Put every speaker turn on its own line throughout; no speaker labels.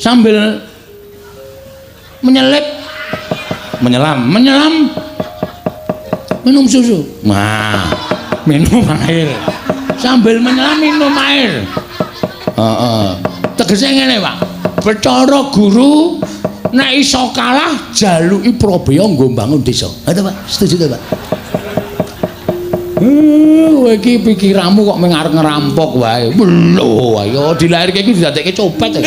Sambil menyelip, menyelam, menyelam minum susu. Nah, minum air. Sambil menyelam minum air. Heeh. Tegese ngene, Pak. Bathara Guru nek iso kalah jaluki prabeya nggo mbangun desa. Ha to, Pak? Setuju to, Pak? Kowe iki pikiranmu kok mung arep ngerampok wae. Lho, ayo dilairke iki didadekke copet.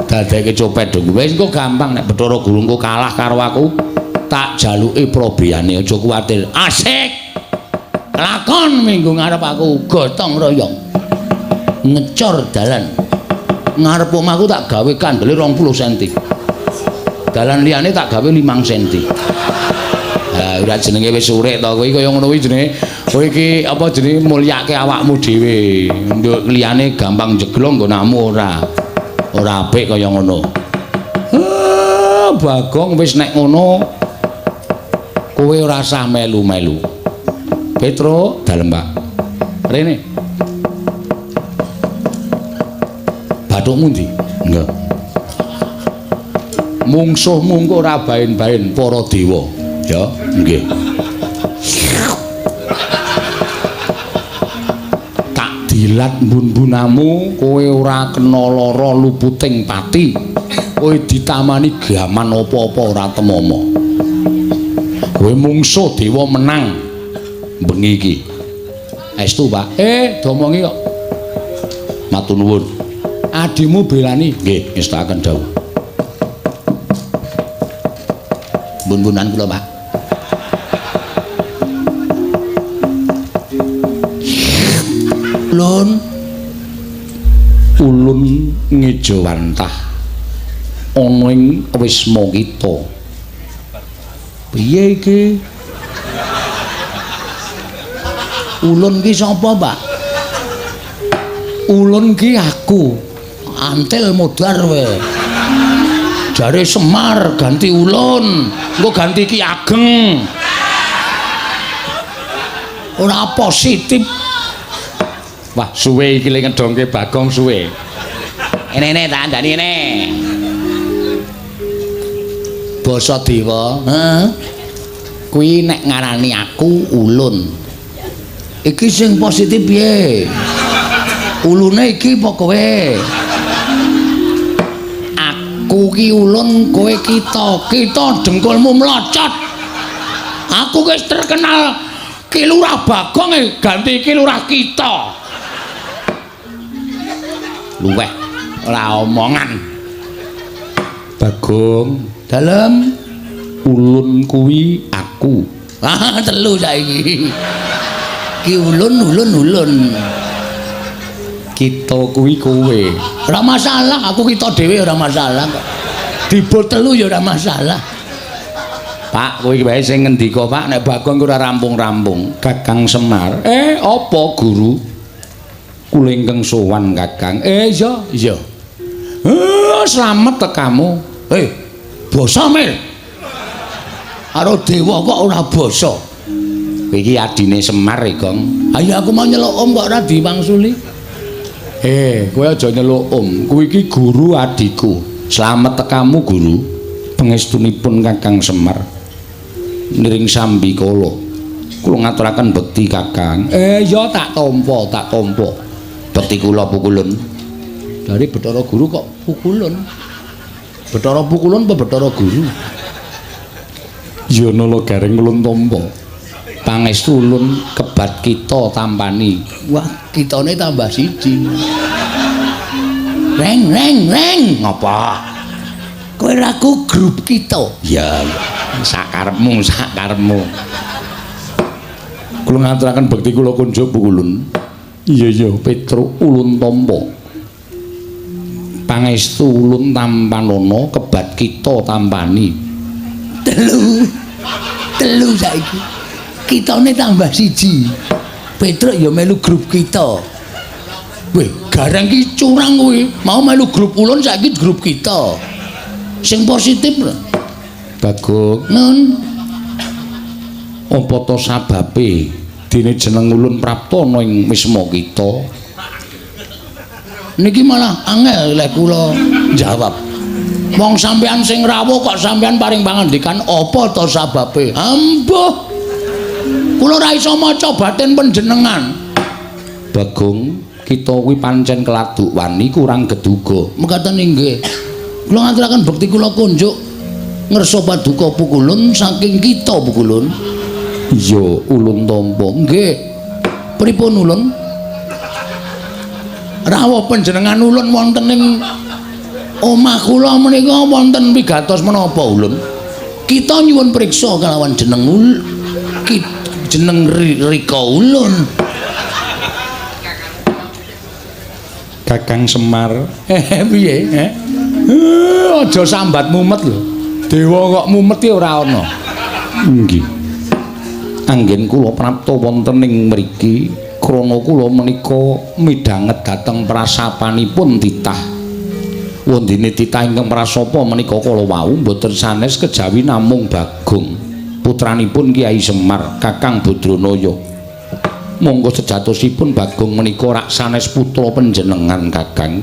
Dadekke copet dong. Wis engko gampang nek Bathara Guru engko kalah karo aku, tak jaluki prabeyane, aja kuwatir. Asik. Lakon minggu ngarep aku gotong royong. Ngecor dalan. Ngarep omahku tak gawe kandele 20 cm. Dalan liyane tak gawe 5 cm. Ha, ora jenenge wis urip to kowe kaya ngono kuwi jenenge. Kowe iki apa jenenge mulyake awakmu dhewe. Nduk liyane gampang jeglong nggonamu ora. Ora apik kaya ngono. Ah, Bagong wis nek ngono kowe ora usah melu-melu. Petro, dalem, Pak. Rene. Bathukmu ndi? Enggak. Mungsuhmu engko ora baen-baen para dewa. Ya, nggih. Tak dilat mbun-mbunamu, kowe ora kena lara luputing pati. Kowe ditamani gaman apa-apa ora temama. Kowe mungsuh dewa menang bengi iki. Estu, Pak. Domongi kok. Matur nuwun. Adimu belani. Nggih, ngestakaken dawuh. Mbun-mbunan kula, Pak. Ulun ulun ngejawantah ana ing wisma kita. Piye iki? Ulun ki sapa, Pak? Ulun ki aku. Antil modar kowe. Jare Semar ganti ulun, engko ganti Ki Ageng. Ora positif. Wah, suwe iki le ngedongke Bagong suwe. Ene-ene tak andani ene. Basa dewa, heeh. Kuwi nek ngarani aku ulun. Iki sing positif piye? Ulune iki apa kowe? Aku ki ulun, kowe kita. Kita dengkulmu mlocot. Aku wis terkenal Ki Lurah Bagong ganti Ki Lurah Kita. Luweh ora omongan. Bagong, dalem ulun kuwi aku. Ah, telu saiki. Ki ulun ulun ulun. Kita kuwi kowe. Ora masalah, aku kita dhewe ora masalah kok. Dibul telu ya ora masalah. Pak, kowe iki wae sing ngendika, Pak, nek Bagong ora rampung-rampung. Kakang Semar. Apa guru? Kula ingkang sowan, Kakang. Iya, iya. Slamet tekamu. Basa Mil. Karo dewa kok ora basa. Kowe iki adine Semar e, Gong. Ayo aku mau nyeluk om kok ora diwangsuli. Kowe aja nyeluk om. Kowe iki guru adikku. Slamet tekamu, guru. Pangestunipun Kakang Semar. Niring sambikala. Kula ngaturaken bekti, Kakang. Ya tak tampa, tak tampa. Bekti kula pukulun. Dari Bathara Guru kok pukulun. Bathara pukulun apa Bathara Guru? Ya nala gareng ulun tampa. Pangestu ulun kebat kita tampani. Wah, kitane tambah siji. Reng reng reng. Ngapa? Kowe raku grup kita. Ya, sakarepmu, sakarepmu. Kula ngaturaken bekti kula kunjuk pukulun. Iya iya, Petruk ulun tampa. Pangestu ulun tampanana kebat kita tampani. Telu. Telu saiki. Kitane tambah siji. Petruk ya melu grup kita. Weh, gareng ki curang kuwi. Mau melu grup ulun saiki grup kita. Sing positif lho. Bagong, nun. Apa to sababe dene jeneng ulun prapta ana ing wisma kita? Niki malah angel lek kula jawab. Wong sampean sing rawuh kok sampean paring pangandikan apa to sababe? Ambuh. Kula ora iso maca batin panjenengan. Bagong, kita kuwi pancen keladuk wani kurang geduga. Mekaten inggih. Kula ngaturaken bekti kula kunjuk ngersa paduka pukulun saking kita pukulun. Iya, ulun tampa. Nggih. Pripun ulun? Rawuh panjenengan ulun wonten ing omah kula menika wonten pigatos menapa ulun? Kita nyuwun priksa kalawan jeneng jeneng Rika ulun. Kakang Semar. Piye? Aja sambat mumet lho. Dewa kok mumet ki ora ana. Nggih. Anggen kula prapta wonten ing mriki krana kula menika midhanget dhateng prasapanipun titah. Wondene titah ingkang prasapa menika kala wau mboten sanes kejawi namung Bagong, putranipun Kyai Semar, Kakang Badranaya. Monggo sejatosipun Bagong menika rak sanes putra panjenengan Kakang.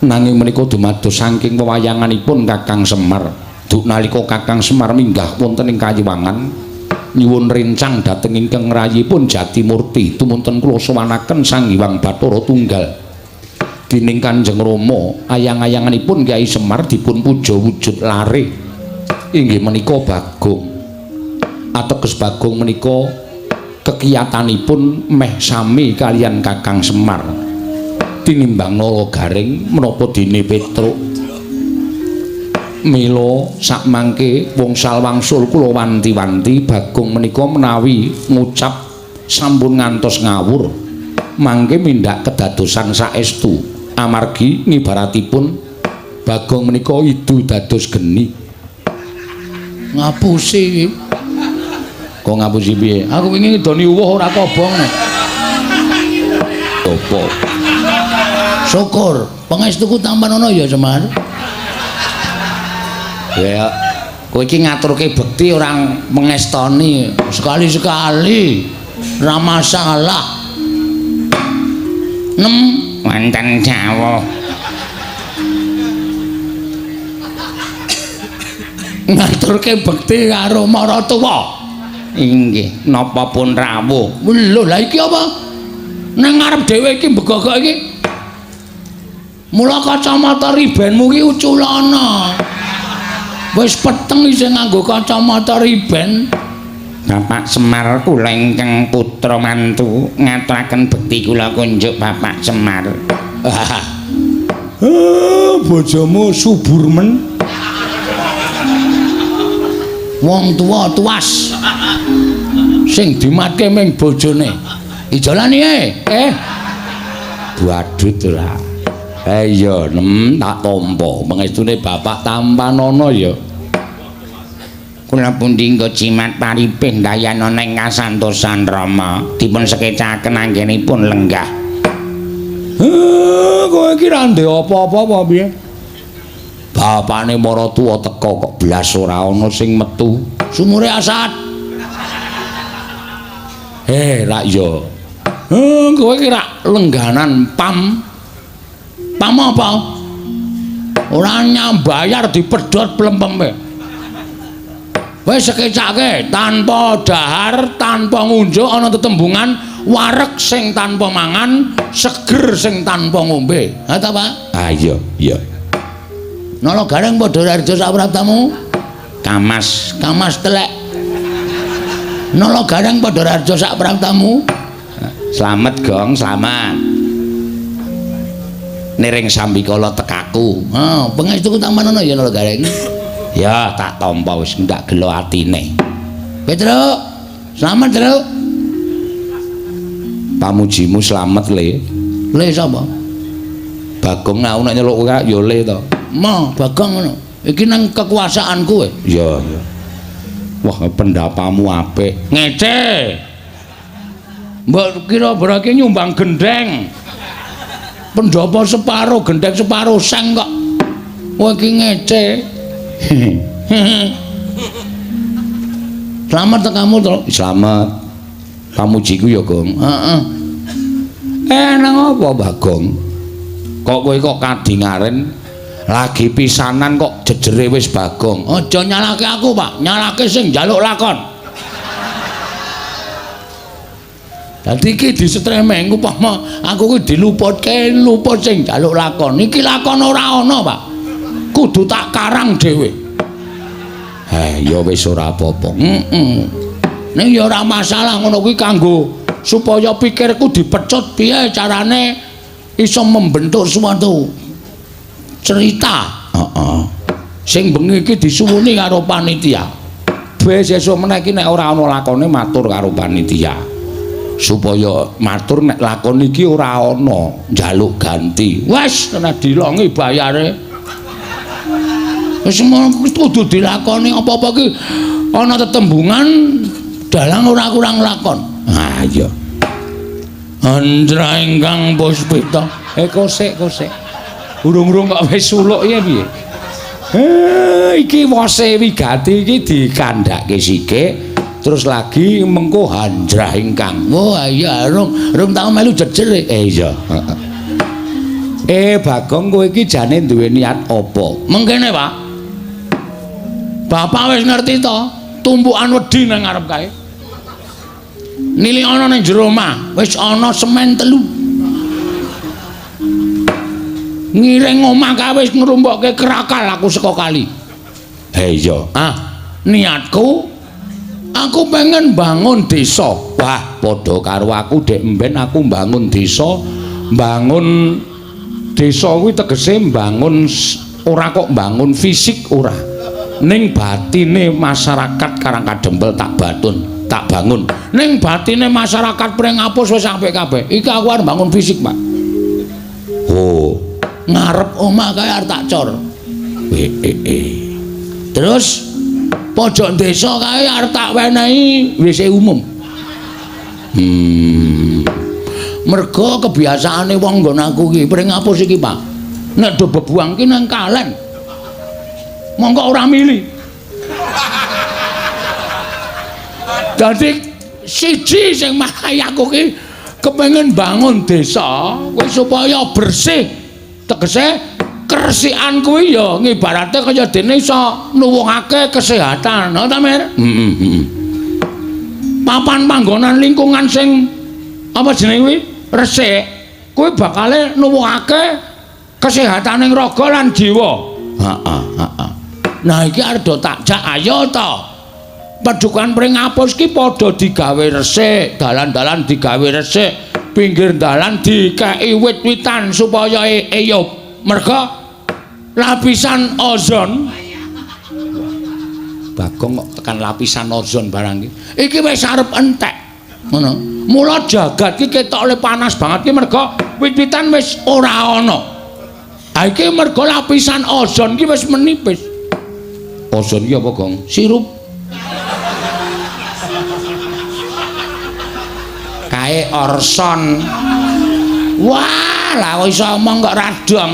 Nanging menika dumados saking wewayanganipun Kakang Semar. Duk nalika Kakang Semar minggah wonten ing Kayiwangan nyuwun rencang dhateng ingkang rayipun Jatimurti tumunten kula sowanaken Sang Hyang Bathara Tunggal. Dening Kanjeng Rama ayang-ayanganipun Kyai Semar dipun puja wujud lare inggih menika Bagong. Ateges Bagong menika kekiyatanipun meh sami kalian Kakang Semar. Tinimbang Nala Gareng menapa dene Petruk. Mila sakmangke wongsal wangsul kula wanti-wanti Bagong menika menawi ngucap sampun ngantos ngawur mangke mindak kedadosan saestu amargi ngibaratipun Bagong menika idu dados geni. Ngapusi iki. Kok ngapusi piye? Aku wingi ngidoni uwuh ora kobong. Opo? Syukur, pangestuku tampan ana ya, Semar. Ya, kowe iki ngaturke bekti ora mengestoni. Sekali-sekali ora masalah. Nem
wonten jawuh.
Ngaturke bekti karo maratuwa.
Inggih, napa pun rawuh.
Lho, lha iki apa? Nang ngarep dhewe iki mbegogok iki. Mula kacamata ribenmu ki uculana. Wis peteng isih nganggo kacamata riben.
Bapak Semar kula ingkang putra mantu ngaturaken bekti kula kunjuk Bapak Semar.
Bojomu subur men. Wong tuwa tuas. Sing dimatke ming bojone. Ijolane eh. Badut ora. Iya, nem tak tampa. Pangestune Bapak tampanana ya.
Kula pundi nggo jimat paripih ndayanana ing kasantosan Rama. Dipun sekecaken anggenipun lenggah.
Kowe iki ra ndek apa-apa apa piye? Bapane maratuwa teka kok blas ora ana sing metu. Sumure asat. Rak ya. Kowe iki rak lengganan pam. Pam apa? Ora nyambayar dipedhot plempeme. Wis sekecake tanpa dahar, tanpa ngunjuk ana tetembungan wareg sing tanpa mangan, seger sing tanpa ngombe. Ha ta, Pak?
Ah iya, iya.
Nala Gareng padha harja sapraptamu?
Kamas,
kamas telek. Nala Gareng padha harja sapraptamu?
Slamet, Gong, slamet. Niring sambikala tekaku.
Ha, pangestuku tampanana ya Nala Gareng.
Ya, tak tampa wis ndak gelo atine.
Petruk, slamet, Truk.
Pamujimu slamet, Le.
Le sapa?
Bagong aku nek nyeluk kowe ya Le to.
Ma, Bagong ngono. Iki nang kekuasaanku kowe.
Iya, iya. Wah, pendapamu apik.
Ngece. Mbok kira berarti nyumbang gendheng. Pendhapa separo, gendheng separo seng kok. Kowe iki ngece. Slamet tekamu to?
Slamet. Pamujiku ya, Gong.
Heeh.
Nang apa, Bagong?
Kok kowe kok kadingaren lagi pisanan kok jejere wis Bagong. Aja nyalake aku, Pak. Nyalake sing njaluk lakon. Dadi iki disetremeng upama aku ki diluputke luput sing njaluk lakon. Iki lakon ora ana, Pak. Kudu tak karang dhewe. Ya wis ora apa-apa. Heeh. Ning ya ora masalah ngono kuwi kanggo supaya pikirku dipecut piye carane iso membentuk suatu cerita. Heeh. Sing bengi iki disuwuni karo panitia. Wis sesuk meneh iki nek ora ana lakone matur karo panitia. Supaya matur nek lakon iki ora ana njaluk ganti. Wis kena dilongi bayare. Wis kudu dilakoni apa-apa ki ana tetembungan dalang ora kurang lakon. Ha iya. Andra ingkang puspita. Kosek kosek. Urung-urung kok wis suluk ya piye? Iki wose wigati iki dikandhake sithik terus lagi mengko hanjrah ingkang. Wah iya rung tau melu jejer. Iya. Heeh. Bagong kowe iki jane duwe niat apa? Mengkene, Pak. Bapak wis ngerti to, tumpukan wedi nang ngarep kae. Nili ana ning jero omah, wis ana semen 3. Ngiring omah kae wis ngrumpokke krakal aku saka kali. Iya. Ah, niatku aku pengen bangun desa. Wah, padha karo aku dek mben aku bangun desa, bangun desa kuwi tegese bangun ora kok bangun fisik ora. Ning batine masyarakat Karang Kadempel tak batun, tak bangun. Ning batine masyarakat Pringapus wis apik kabeh. Iki aku arep bangun fisik, Pak. Oh, ngarep omah kae arep tak cor. Terus pojok desa kae arep tak wenehi WC umum. Mergo kebiasaane wong nggon aku iki Pringapus iki, Pak. Nek do bebuang ki nang kalen. Monggo ora mili. Dadi siji sing marai aku ki kepengin bangun desa kuwi supaya bersih. Tegese keresikan kuwi ya ngibarate kaya dene iso nuwuhake kesehatan, ha ta, Mir? Heeh. Papan panggonan lingkungan sing apa jenenge kuwi resik kuwi bakale nuwuhake kesehataning raga lan jiwa. Heeh, heeh. Nah iki arep do tak jak ayo to. Padukan Pringapus ki padha digawe resik, dalan-dalan digawe resik, pinggir dalan dikeki wit-witan supaya eyup. Merga lapisan ozon. Bagong kok tekan lapisan ozon barang iki. Iki wis arep entek. Ngono. Mula jagat ki ketok le panas banget ki merga wit-witan wis ora ana. Ha iki merga lapisan ozon ki wis menipis. Ozon ki apa, Gong? Sirup. Kae orson. Wah, lah kok iso omong kok radong.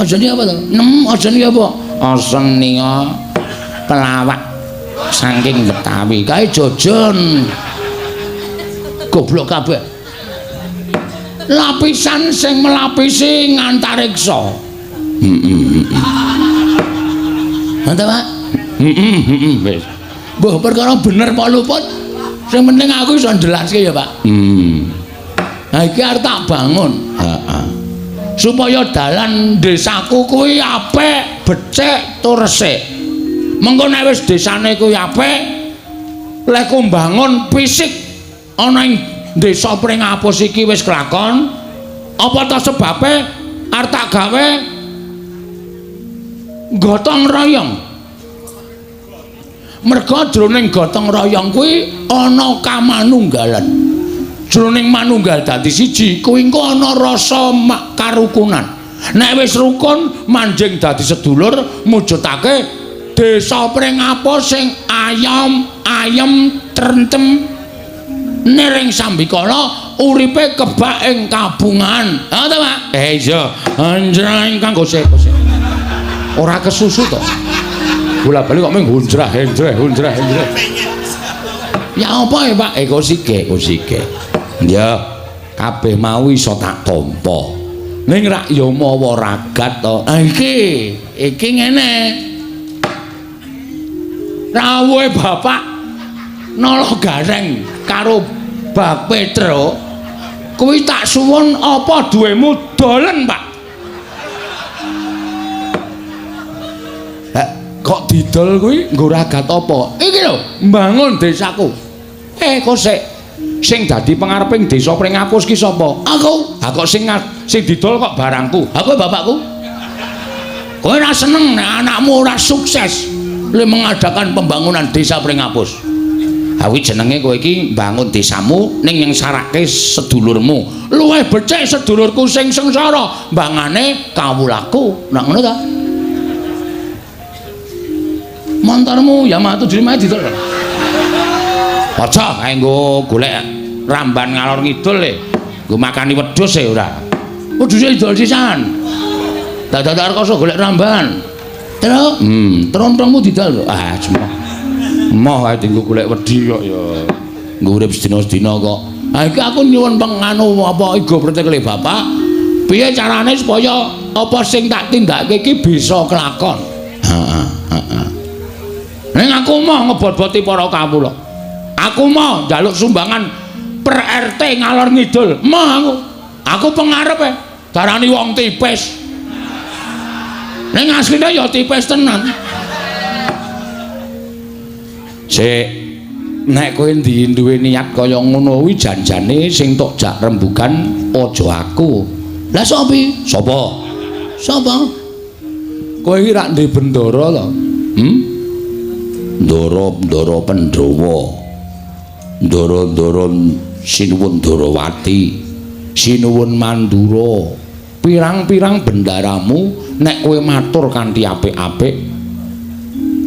Ozon ki apa to? Nem, ozon ki apa? Ozon nika pelawak saking Betawi. Kae jojon. Goblok kabeh. Lapisan sing melapisi ngantariksa. Heeh. Mantap, Pak? Heeh, wis. Mbah, perkara bener apa luput? Sing penting aku iso njelaske ya, Pak. Nah, iki arep tak bangun. Heeh. Supaya dalan desaku kuwi apik, becik tur resik. Mengko nek wis desane kuwi apik, lek ku mbangun fisik ana ing desa Pringapus iki wis kelakon, apa ta sebabe arep tak gawe gotong royong. Merga jroning gotong royong kuwi ana kamanunggalan. Jroning manunggal dadi siji kuwi engko ana rasa karukunan. Nek wis rukun manjing dadi sedulur mujudake desa Pringapus sing ayom ayem trentem niring sambikala uripe kebak ing kabungan. Ha ta, Pak? Iya. Anjrah ingkang gosek gosek. Ora kesusu to. Bola-bali kok mung hunjrah henjreh hunjrah henjreh. Ya apa ya, Pak? Kosike, kosike. Ya, kabeh mau iso tak tampa. Ning rak ya mawa ragat to. Ah iki, iki ngene. Rawuhe bapak Nala Gareng karo Bak Petro kuwi tak suwun apa duwemu dolen, Pak. Kok didol kuwi nggo ragat apa? Iki lho, mbangun desaku. Kok sik sing dadi pengareping desa Pringapus ki sapa? Aku. Ha kok sing didol kok barangku. Ha kowe bapakku. Kowe ora seneng nek anakmu ora sukses le mengadakan pembangunan desa Pringapus. Ha kuwi jenenge kowe iki mbangun desamu ning nyengsarake sedulurmu. Luwih becik sedulurku sing sengsara mbangane kawulaku. Nak ngono ta? Montormu Yamaha 75 didol. Aja kae nggo golek ramban ngalor ngidul le. Nggo makani wedhus e ora. Wedhuse didol sisan. Dadak rekoso golek ramban. Terus, trontongmu didol. Ah, jemoh. Moh ae dienggo golek wedhi kok ya. Nggo urip sedina-sedina kok. Ha iki aku nyuwun penganu apa igo pretekle bapak. Piye carane supaya apa sing tak tindakake iki bisa kelakon? Heeh, heeh. Ning aku moh ngebot-boti para kawula. Aku moh njaluk sumbangan per RT ngalor ngidul. Moh aku. Aku pengarepe darani wong tipis. Ning asline ya tipis tenan. Sik, nek kowe duwe niat kaya ngono kuwi janjane sing tok jak rembugan aja aku. Lah sapa? Sapa? Sapa? Kowe iki rak ndek bendara to? Ndara-ndara Pandhawa. Ndara-ndara Sinuwun Darawati, Sinuwun Mandura. Pirang-pirang bendaramu nek kowe matur kanthi apik-apik,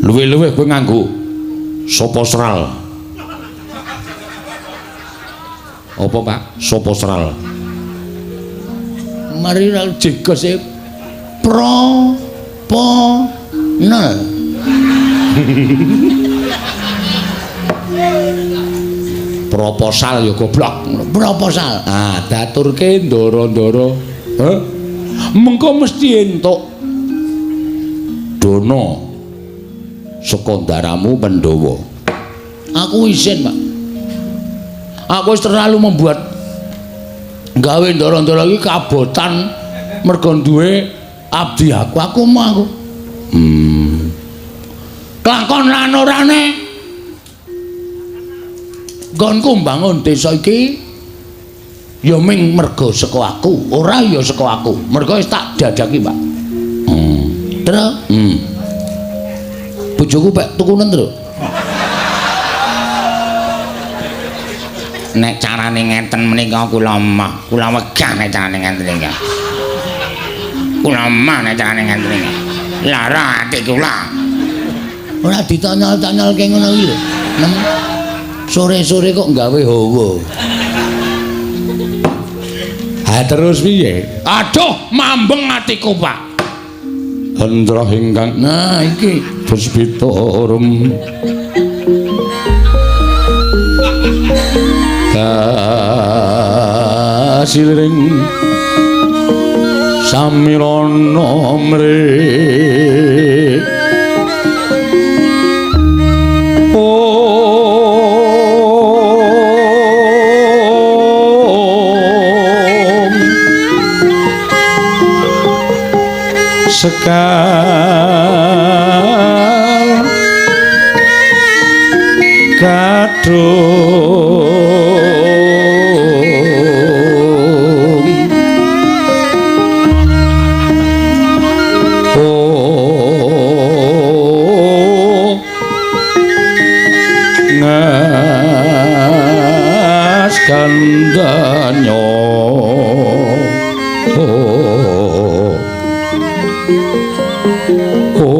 luwih-luwih kowe nganggo sapa sral. Apa, Pak? Sapa sral? Mari ra jegose pro po nel. Proposal ya goblok. Proposal. Ah, daturke ndara-ndara. Heh. Mengko mesti entuk dana saka ndaramu Pandhawa. Aku isin, Pak. Aku wis terlalu membuat gawe ndara-ndara iki kabotan mergo duwe abdi aku. Aku mau aku. Kelakon lan orane nggonku mbangun desa iki ya ming mergo saka aku, ora ya saka aku. Mergo wis tak dadaki, Pak. Terus, bojoku pek tukunen, Tru.
Nek carane ngeten menika kula emoh, kula wegah nek carane ngeten iki. Kula emoh nek carane ngeten iki. Lara ati kula.
Ora ditanyol-tanyolke ngono iki lho. Sore-sore kok gawe hawa. Ha terus piye? Aduh, mambeng atiku, Pak. Hendra ingkang nah iki puspita rum kasiring samirana mrih. Sekar kadung oh ngas kandanyo oh Om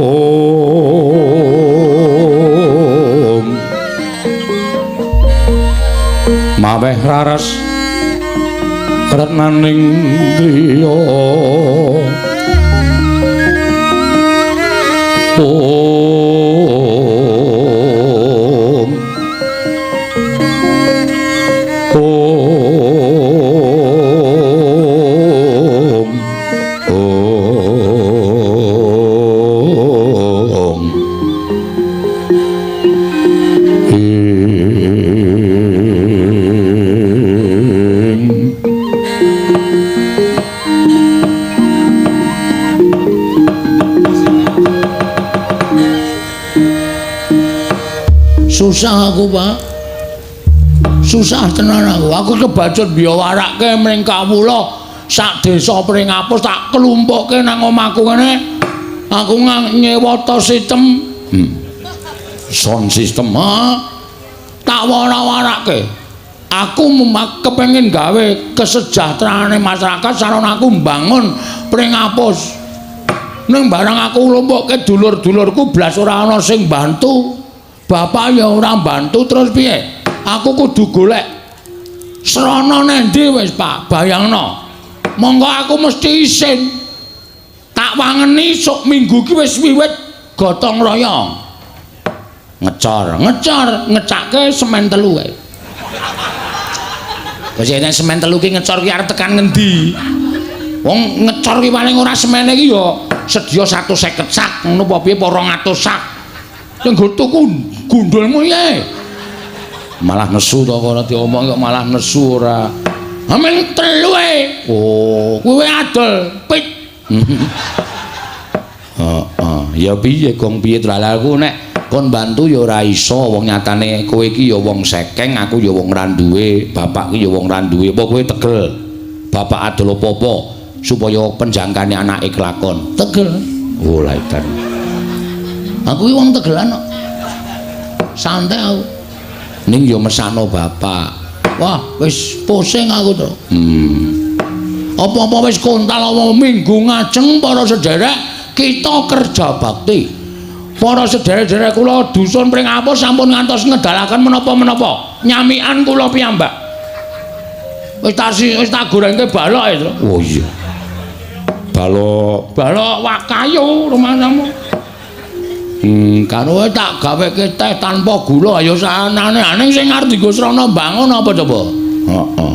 maweh raras retnaning driya Om Om Susah aku, Pak. Susah tenan aku. Aku kebacut biyawarake mring kawula sak desa Pringapus tak klumpukke nang omahku ngene. Aku nyewa to sistem. Sound system, ha? Tak wara-warake. Aku kepengin gawe kesejahteraane masyarakat sarana aku mbangun Pringapus. Ning barang aku nglumpukke dulur-dulurku blas ora ana sing bantu. Bapak ya ora bantu terus piye? Aku kudu golek srana nendi wis, Pak, bayangno. Monggo aku mesti isin. Tak wangeni sok minggu ki wis wiwit gotong royong. Ngecor, ngecor, ngecake semen telu kae. Wis nek semen telu ki ngecor ki arep tekan ngendi? Wong ngecor ki paling ora semene ki ya sedya 150 sak, ngono apa piye apa 200 sak. Sing nggo tuku gundulmu ye. Malah nesu to ora diomong kok malah nesu ora. Amen telu e. Oh, kuwi adol pit. Heeh, ya piye gong piye aku nek kon bantu ya ora iso wong nyatane kowe iki ya wong sekeng, aku ya wong ra duwe, bapak ki ya wong ra duwe. Apa kowe tegel? Bapak adol apa-apa supaya penjangkane anake kelakon. Tegel. Oh, lha edan. Aku ki wong tegelan kok. Santai aku. Ning ya mesakno bapak. Wah, wis pusing aku to. Apa-apa wis kontal apa minggu ngajeng para sederek kita kerja bakti. Para sederek-sederek kula dusun Pringapus sampun ngantos ngedalaken menapa-menapa. Nyamikan kula piyambak. Wis tak wis tak gorengke balok e, Tru. Oh iya. Balok, balok wak kayu rumahmu. Karo tak gaweke teh tanpa gula ayo sanane ning sing arep dienggo srana bangun apa coba? Heeh.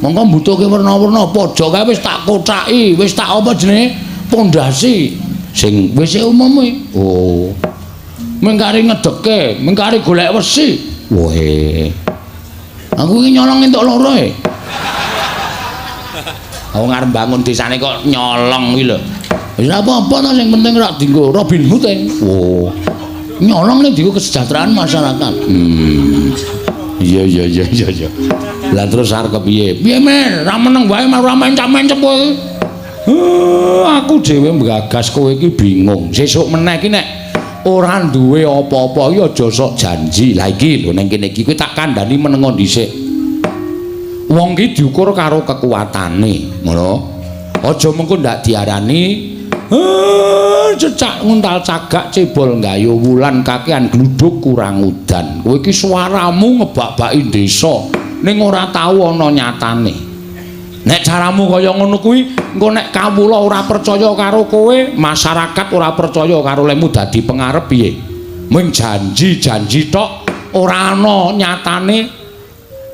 Monggo mbutuhke werna-werna pojok kae wis tak kocaki, wis tak apa jenenge? Pondasi sing wis umum kuwi. Oh. Mengkari ngedeke, mengkari golek wesi. Woe. Aku iki nyolong entuk loro e. Wong arep bangun desane kok nyolong kuwi lho. Wis ora apa-apa to sing penting ora dienggo Robin Hood e. Oh. Nyolong ning dienggo kesejahteraan masyarakat. Iya iya iya iya iya. Lah terus arep kepiye? Piye men? Ra meneng wae ora mencap-mencep kowe. Aku dhewe nggagas kowe iki bingung. Sesuk meneh iki nek ora duwe apa-apa iki aja sok janji. Lah iki lho ning kene iki kowe tak kandhani menengo dhisik. Wong ki diukur karo kekuatane, ngono. Aja mengko ndak diarani cecak nguntal cagak cebol nggayu wulan kakean gluduk kurang udan. Kowe iki suaramu ngebak-baki desa ning ora tau ana nyatane. Nek caramu kaya ngono kuwi, engko nek kawula ora percaya karo kowe, masyarakat ora percaya karo lemu dadi pengarep piye? Mung janji-janji tok ora ana nyatane.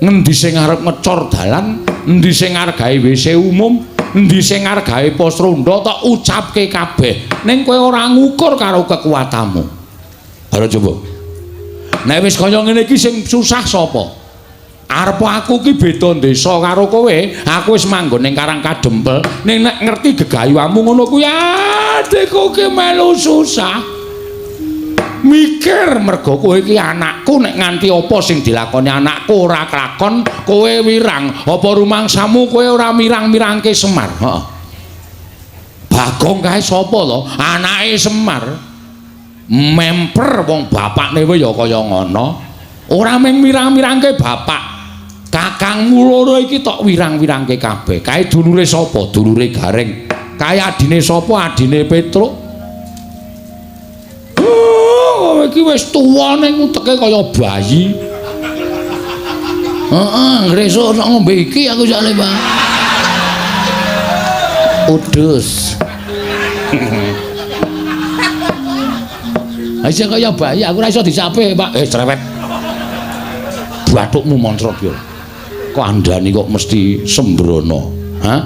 Ngendi sing arep ngecor dalan, endi sing arep gawe WC umum, endi sing arep gawe pos ronda tok ucapke kabeh. Ning kowe ora ngukur karo kekuatanmu. Ayo coba. Nek wis kaya ngene iki sing susah sapa? Arep aku ki beda desa karo kowe, aku wis manggon ning Karang Kadempel, ning nek ngerti gegayuhamu ngono kuwi adikku ki melu susah. Mikir mergo kowe iki anakku, nek nganti apa sing dilakoni anakku ora kelakon, kowe wirang. Apa rumangsamu kowe ora mirang-mirangke Semar? Heeh. Bagong kae sapa to? Anake Semar. Memper wong bapakne wae ya kaya ngono. Ora mung mirang-mirangke bapak. Kakangmu loro iki tok wirang-wirangke kabeh. Kae dulure sapa? Dulure Gareng. Kae adine sapa? Adine Petruk. Kowe iki wis tuwa ning uteke kaya bayi. Heeh, ngresuk sok ngombe iki aku jane, Pak. Udus. Aja kaya bayi, aku ora iso dicape, Pak. Cerewet. Bathukmu moncrot yo. Kok andani kok mesti sembrono, ha?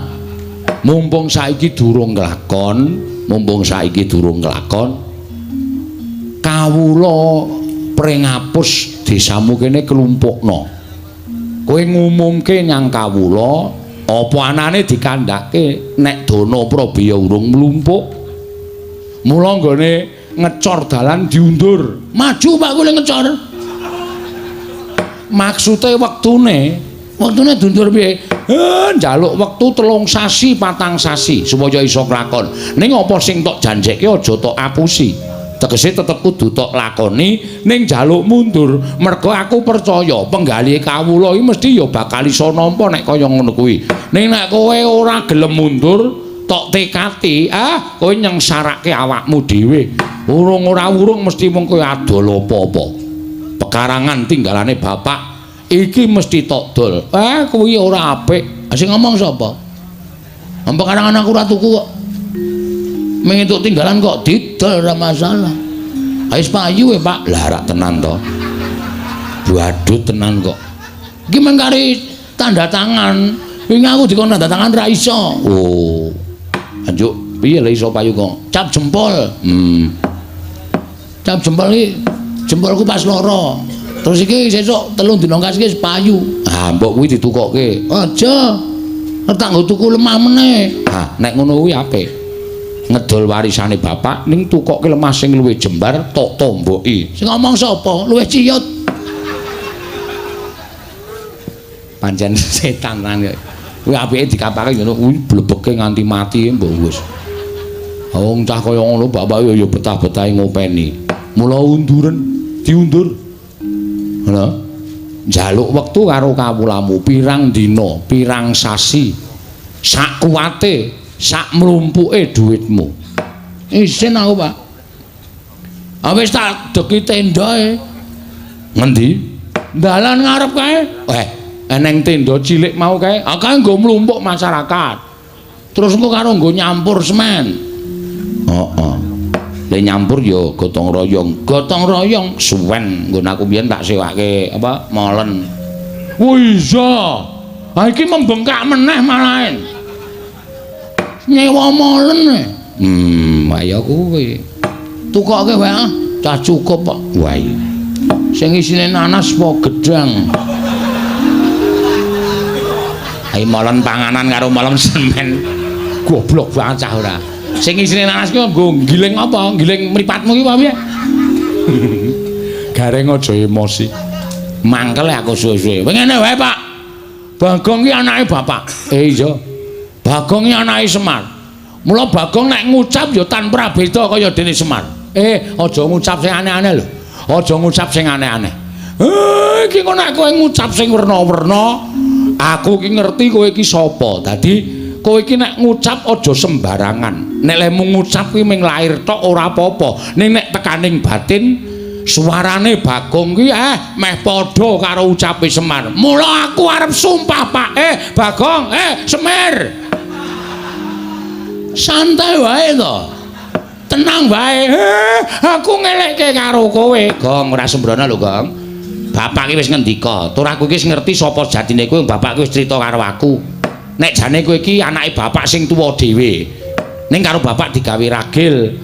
Mumpung saiki durung kelakon, mumpung saiki durung kelakon. Kawula Pringapus desamu kene klumpukno. Kowe ngumumke nyang kawula apa anane dikandhake nek dana prabaya urung mlumpuk. Mula nggone ngecor dalan diundur. Maju Pak kowe ngecor. Maksude wektune, wektune diundur piye? Njaluk wektu 3 sasi, 4 sasi supaya iso klakon. Ning apa sing tok janjekke aja tok apusi. Tegese tetep kudu tok lakoni ning njaluk mundur. Mergo aku percaya penggalih kawula iki mesti ya bakal iso nampa nek kaya ngono kuwi. Ning nek kowe ora gelem mundur, tok tekati, kowe nyengsarake awakmu dhewe. Urung ora urung mesti mung kowe adol apa-apa. Pekarangan tinggalane bapak iki mesti tok dol. Kuwi ora apik. Sing ngomong sapa? Pekarangan aku ora tuku kok. Ming entuk tinggalan kok didol ora masalah. Wis payu e, Pak. Lah rak tenan to. Badut tenan kok. Iki mung kari tanda tangan. Wingi aku dikon tanda tangan ra iso. Oh. Anjuk piye lha iso payu kok? Cap jempol. Cap jempol iki jempolku pas loro. Terus iki sesuk 3 dina kas iki wis payu. Ah, mbok kuwi ditukokke. Aja. Tak nggo tuku lemah meneh. Ah, nek ngono kuwi apik. Ngedol warisane bapak ning tukokke lemah sing luwih jembar tok tomboki. Sing ngomong sapa? Luwih ciyut. Pancen setan tenan kok. Kuwi apike dikapake ngono kuwi blebeke nganti mati mbok wis. Wong cah kaya ngono bapak ya betah-betahe ngopeni. Mula unduren, diundur. Ngono. Njaluk wektu karo kawulamu pirang dina, pirang sasi. Sak kuwate, sak mlumpuke dhuwitmu. Isin aku, Pak. Wis tak deki tendae. Ngendi? Dalan ngarep kae. Eneng tenda cilik mau kae. Kae nggo mlumpuk masyarakat. Terus engko karo nggo nyampur semen. Heeh. Le nyampur ya gotong royong. Gotong royong suwen nggon aku biyen tak sewake apa molen. Oh iya. Ha iki membengkak meneh malahen. Nyewa molen. Ayo kuwi. Tukoke wae ah, cah cukup kok. Wah iya. Sing isine nanas apa gedang? Ayo molen panganan karo molen semen. Goblok banget cah ora. Sing isine nanas ki nggo giling apa? Giling mripatmu ki apa piye? Gareng aja emosi. Mangkel aku suwe-suwe. Ngene wae, Pak. Bagong ki anake bapak. Iya. Bagong ki anake Semar. Mula Bagong nek ngucap ya tanpa beda kaya dene Semar. Aja ngucap sing aneh-aneh lho. Aja ngucap sing aneh-aneh. Iki kok nek kowe ngucap sing werna-werna, aku ki ngerti kowe iki sapa. Dadi kowe iki nek ngucap aja sembarangan. Nek lemu ngucap kuwi mung lair tok ora apa-apa. Ning nek tekaning batin suarane Bagong ki meh padha karo ucape Semar. Mula aku arep sumpah, Pak. Bagong, Semir. Santai wae to. Tenang wae. Aku ngelekke karo kowe. Gong, ora sembrono lho, Gong. Bapak ki wis ngendika, tur aku iki wis ngerti sapa jatine kowe, bapak ki wis crita karo aku. Nek jane kowe iki anake bapak sing tuwa dhewe. Ning karo bapak digawe ragil.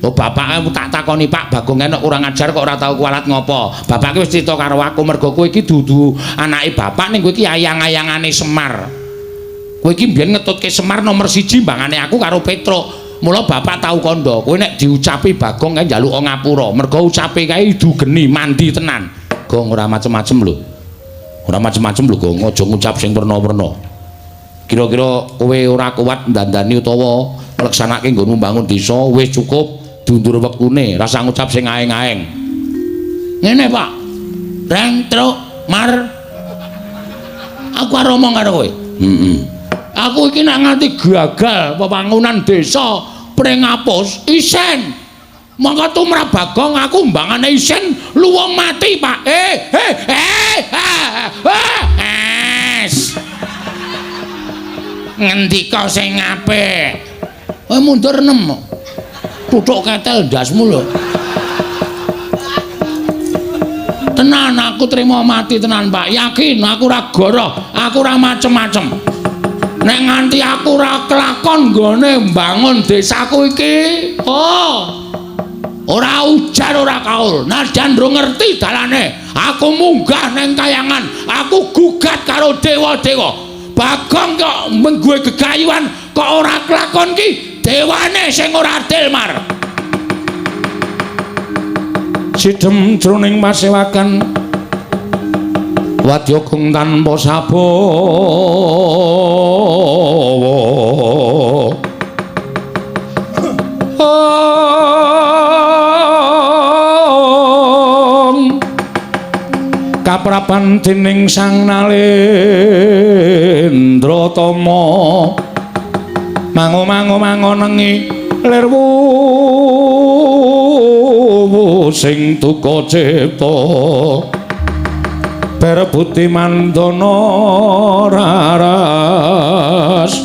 Oh, bapak aku tak takoni, Pak Bagong enek kurang ajar kok ora tau kualat ngopo. Bapak ki wis crita karo aku mergo kowe iki dudu anake bapak ning kowe iki ayang-ayangane Semar. Kowe iki mbiyen ngetutke Semar nomor 1 mbangane aku karo Petruk. Mula bapak tau kandha, kowe nek diucapi Bagong kae njaluk ngapura, mergo ucape kae idu geni mandi tenan. Gong ora macem-macem lho. Ora macem-macem lho, Gong, aja ngucap sing werna-werna. Kira-kira kowe ora kuat ndandani utawa ngleksanake nggonmu mbangun desa wis cukup diundur wektune, rasa ngucap sing aeng-aeng. Ngene, Pak. Reng truk mar. Aku arep omong karo kowe. Heeh. Aku iki nek nganti gagal pembangunan desa Pringapus isen. Mongko tumrap Bagong aku mbangane isen luwung mati, Pak. Es.
Ngendika sing apik.
Kowe mundur 6. Tutuk ketel ndasmu lho. Tenan aku trimo mati tenan, Pak. Yakin aku ora goroh, aku ora macem-macem. Nek nganti aku ora kelakon nggone mbangun desaku iki, oh. Ora ujar ora kaul. Najan ndro ngerti dalane, aku munggah neng kayangan, aku gugat karo dewa-dewa. Bagong kok menggue gegayuhan kok ora kelakon ki dewane sing ora adil, Mar. Sidem jroning pasewakan Wadya kung tanpa sabawa. Kaprapan dening Sang Nalendra Tama mango-mango mangonengi lir wuwu sing duka cipta berebuti mandana raras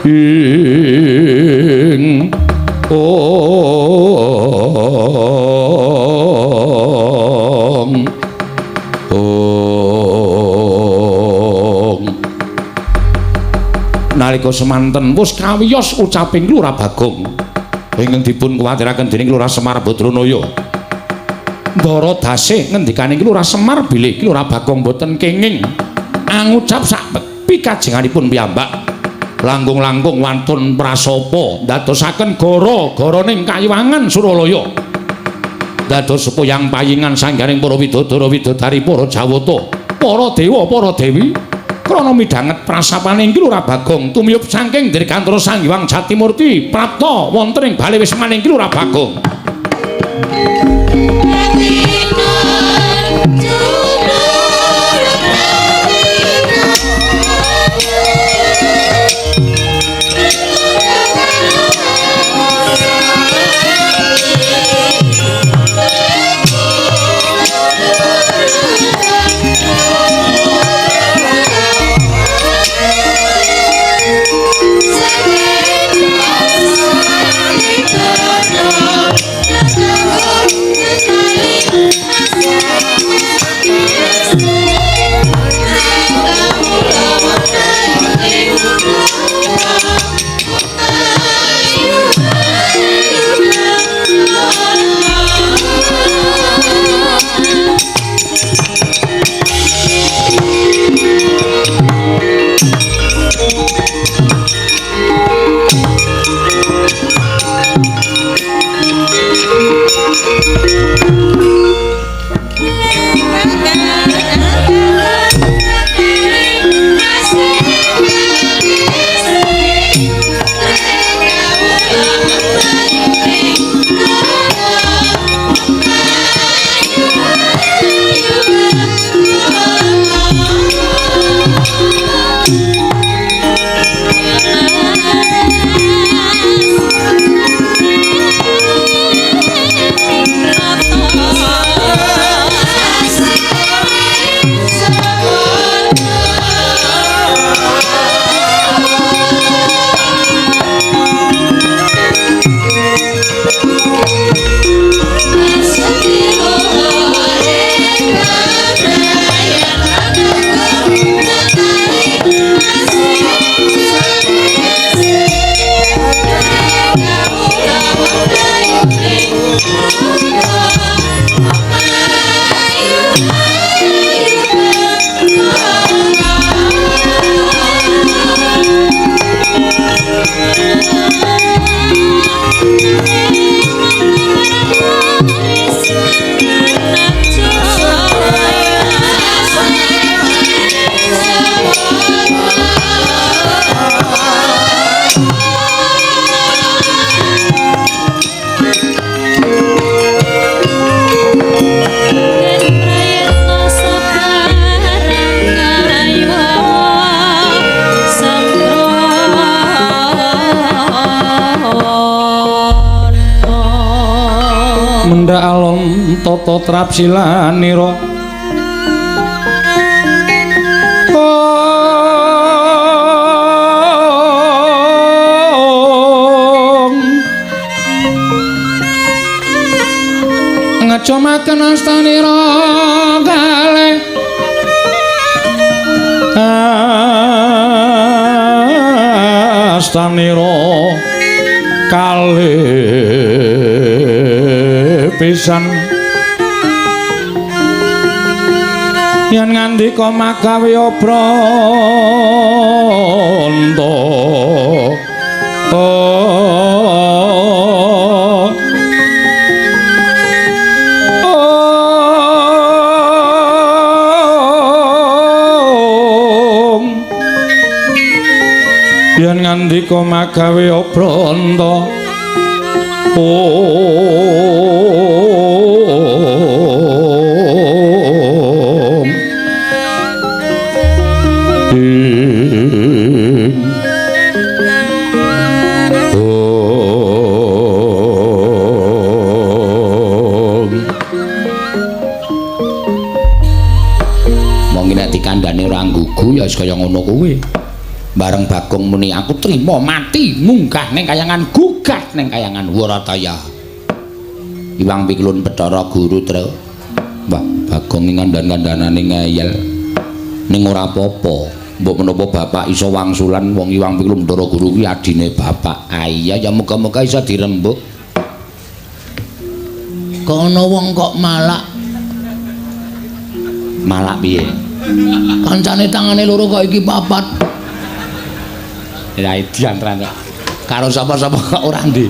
ing ong ong. Nalika semanten wus kawiyos ucaping Lurah Bagong ingkang dipun kuwatiraken dening Lurah Semar Badranaya. Ndara Dasih ngendikaning Lurah Semar bilih Lurah Bagong boten kenging angucap sak pikajenganipun piyambak. Langkung-langkung wantun prasapa ndadosaken gara-garaning kayiwangan Suralaya. Dados sepuyang payingan sanggaring para widodara widodari para jawata, para dewa, para dewi krana midhanget prasapaning Lurah Bagong tumiyup saking Dirgantara Sang Hyang Jatimurti prapta wonten ing bale wismaning Lurah Bagong. Mendha alon tata trapsilanira ngecumaken astanira kalih astanira kalih pisan yen ngandika magawe obranta Ngendika magawe obranta. Om. Ing. Om. Wong nek dikandhane ora nggugu ya wis kaya ngono kuwi. Bareng Bagong muni aku trima mati munggah ning kayangan gugat ning kayangan Warataya. Iwang Pikulun Bathara Guru Tru. Wah, Bagong iki ngandhan-kandhanane ngeyel. Ning ora apa-apa. Mbok menapa bapak iso wangsulan wong Iwang Pikulun Bathara Guru kuwi adine bapak. Ah iya ya muga-muga iso dirembuk. Kok ana wong kok malak? Malak piye? Kancane tangane loro kok iki papat. Ya diantran karo sapa-sapa kok ora ndi.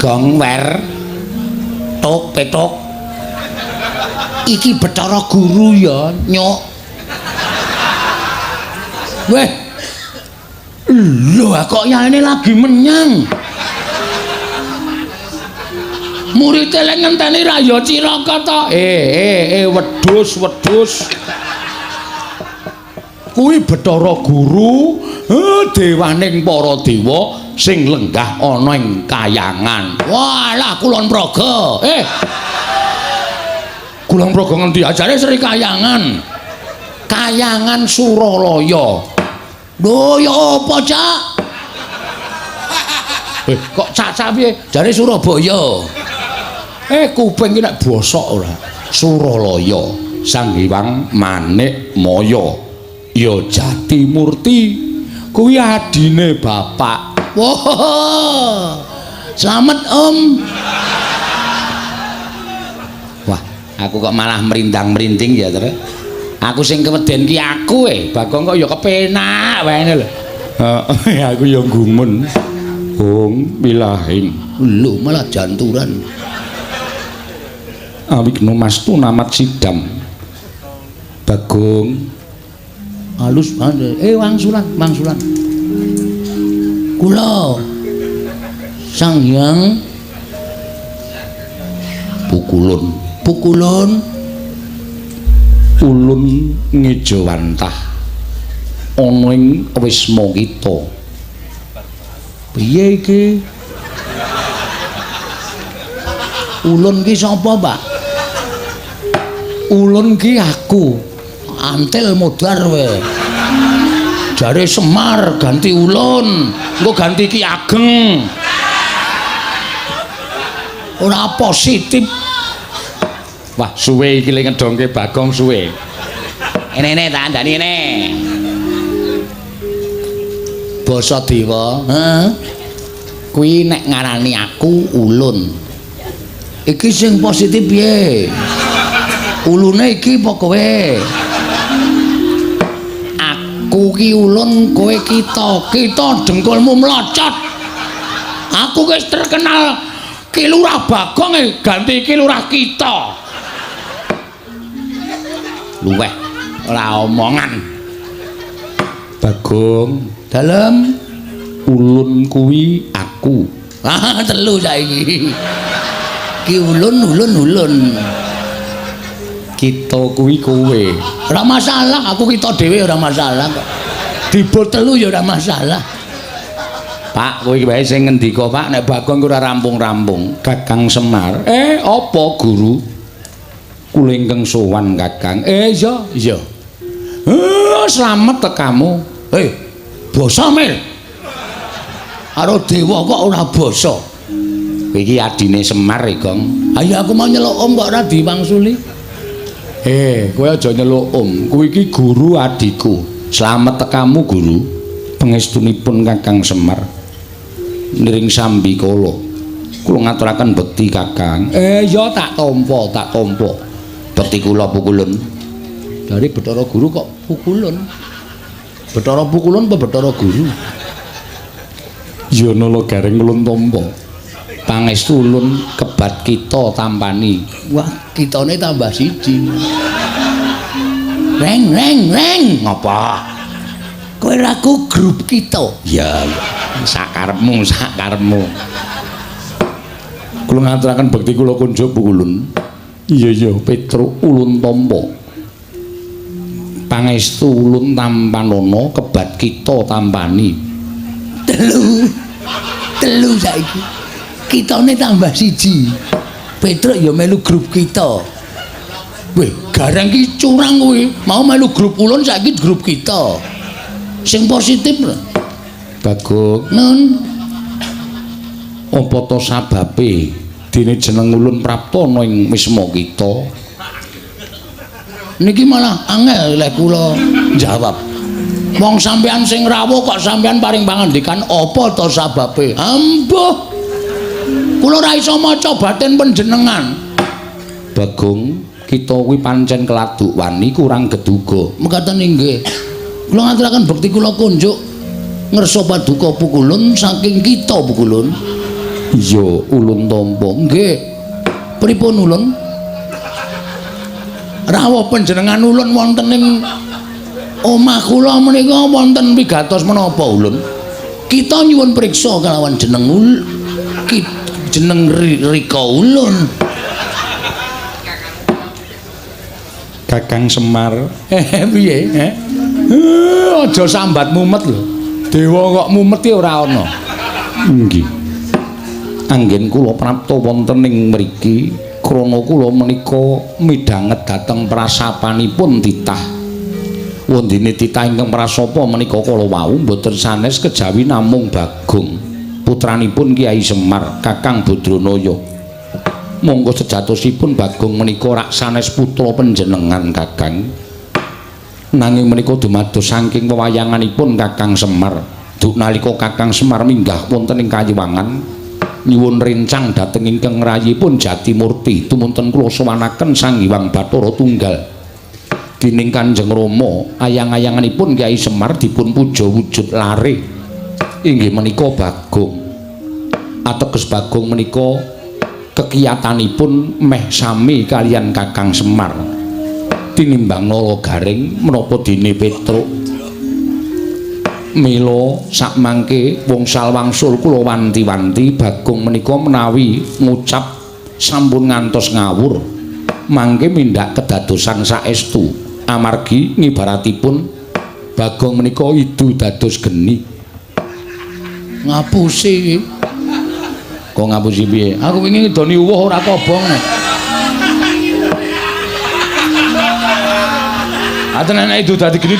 Gong wer tok petok. Iki Bathara Guru ya, nyuk. Weh. Lho kok yaene lagi menyang. Murid lek ngenteni ra ya cilaka to. Wedhus, wedhus. Kuwi Bathara Guru, dewaning para dewa sing lenggah ana ing kayangan. Walah Kulon Progo. Kulon Progo ngendi? Ajare Sri Kayangan. Kayangan Suralaya. Lho ya apa, Cak? Kok cacah piye? Jare Surabaya. Kuping iki nek bosok ora. Suralaya, Sang Hyang Manik Maya. Ya Jati Murti kuwi adine bapak. Wah. Slamet, Om. Wah, aku kok malah merindang-merinding ya, Tru. Aku sing keweden ki aku Bagong kok ya kepenak wae lho. Heeh, aku ya gumun. Hong bilahing. Lho malah janturan. Awigno mastu namat sidam. Bagong halus banget. Wangsulan, wangsulan. Kula Sang Hyang Pukulun. Pukulun ulun ngejawantah ana ing wisma kita. Piye iki? Ulun ki sapa, Pak? Ulun ki aku. Antil modar we. Jare Semar ganti ulun, engko ganti Ki Ageng. Ora positif. Wah, suwe iki le ngedongke Bagong suwe. Ene-ene tak andani ene. Basa dewa, heeh. Kuwi nek ngarani aku ulun. Iki sing positif piye? Ulune iki apa kowe? Aku ki ulun, kowe kita. Kita dengkulmu mlocot. Aku wis terkenal Ki Lurah Bagong ganti Ki Lurah kita. Luweh ora omongan. Bagong, dalem ulun kuwi aku. Ah, telu saiki. Ki ulun ulun ulun. Kita kuwi kowe. Ora masalah, aku kita dhewe ora masalah kok. Dibot telu ya ora masalah. Pak, kowe iki wae sing ngendika, Pak, nek Bagong ora rampung-rampung. Kakang Semar. Apa guru? Kula ingkang sowan, Kakang. Iya, iya. Slamet tekamu. Basa mil. Karo dewa kok ora basa. Iki adine Semar, Gong. Ayo aku mau nyeluk om kok ora diwangsuli. Kowe aja nyeluk om. Kuwi iki guru adikku. Slamet tekamu, guru. Pangestunipun Kakang Semar. Niring sambi kala. Kula ngaturaken bekti, Kakang. Ya tak tampa, tak tampa. Bekti kula pukulun. Dari Bathara Guru kok pukulun? Bathara pukulun apa Bathara Guru? Ya nala gareng ulun tampa. Pangestu ulun kebat kita tampani. Wah, kitane tambah siji. Reng reng reng. Ngapa? Kowe raku grup kita.
Ya, sakarepmu, sakarepmu.
Kula ngaturaken bekti kula kunjuk Pukulun. Iya iya, Petruk ulun tampa. Pangestu ulun tampanana kebat kita tampani. Telu. Telu saiki. Kitane tambah siji. Petruk ya melu grup kita. Weh, gareng ki curang kowe. Mau melu grup ulun saiki grup kita. Sing positif lho.
Bagong,
Nun,
apa to sababe dene jeneng ulun prapta ana ing wisma kita?
Niki malah angel lek kula jawab. Wong sampean sing rawuh kok sampean paring pangandikan apa to sababe? Ambuh. Kula ora iso maca batin panjenengan.
Bagong, kita kuwi pancen keladuk wani kurang geduga.
Mekaten inggih. Kula ngaturaken bekti kula kunjuk ngersa paduka Pukulun saking kita Pukulun.
Iya, ulun tampa.
Nggih. Pripun ulun? Rawuh panjenengan ulun wonten ing omah kula menika wonten wigatos menapa ulun? Kita nyuwun priksa kalawan jeneng jeneng Rika ulun.
Kakang Semar.
Piye? Aja sambat mumet lho. Dewa kok mumet ki ora ana.
Nggih. Anggen kula prapta wonten ing mriki krana kula menika midhanget dhateng prasapanipun titah. Wondene titah ingkang prasapa menika kala wau mboten sanes kejawi namung Bagong, putranipun Kyai Semar, Kakang Badranaya. Monggo sejatosipun Bagong menika rak sanes putra panjenengan Kakang. Nanging menika dumados saking wewayanganipun Kakang Semar. Duk nalika Kakang Semar minggah wonten ing Kayiwangan nyuwun rencang dhateng ingkang rayipun Jatimurti tumunten kula sowanaken Sang Hyang Bathara Tunggal. Dening Kanjeng Rama ayang-ayanganipun Kyai Semar dipun puja wujud lare inggih menika Bagong. Ateges Bagong menika kekiyatanipun meh sami kalian Kakang Semar. Tinimbang Nala Garing menapa dene Petruk. Mila sakmangke wngsal wangsul kula wanti-wanti Bagong menika menawi ngucap sampun ngantos ngawur mangke mindak kedadosan saestu amargi ngibaratipun Bagong menika idu dados geni.
Ngapusi iki.
Kok ngapusi piye?
Aku wingi ngidoni uwuh ora kobong. Aten nek idu dadi geni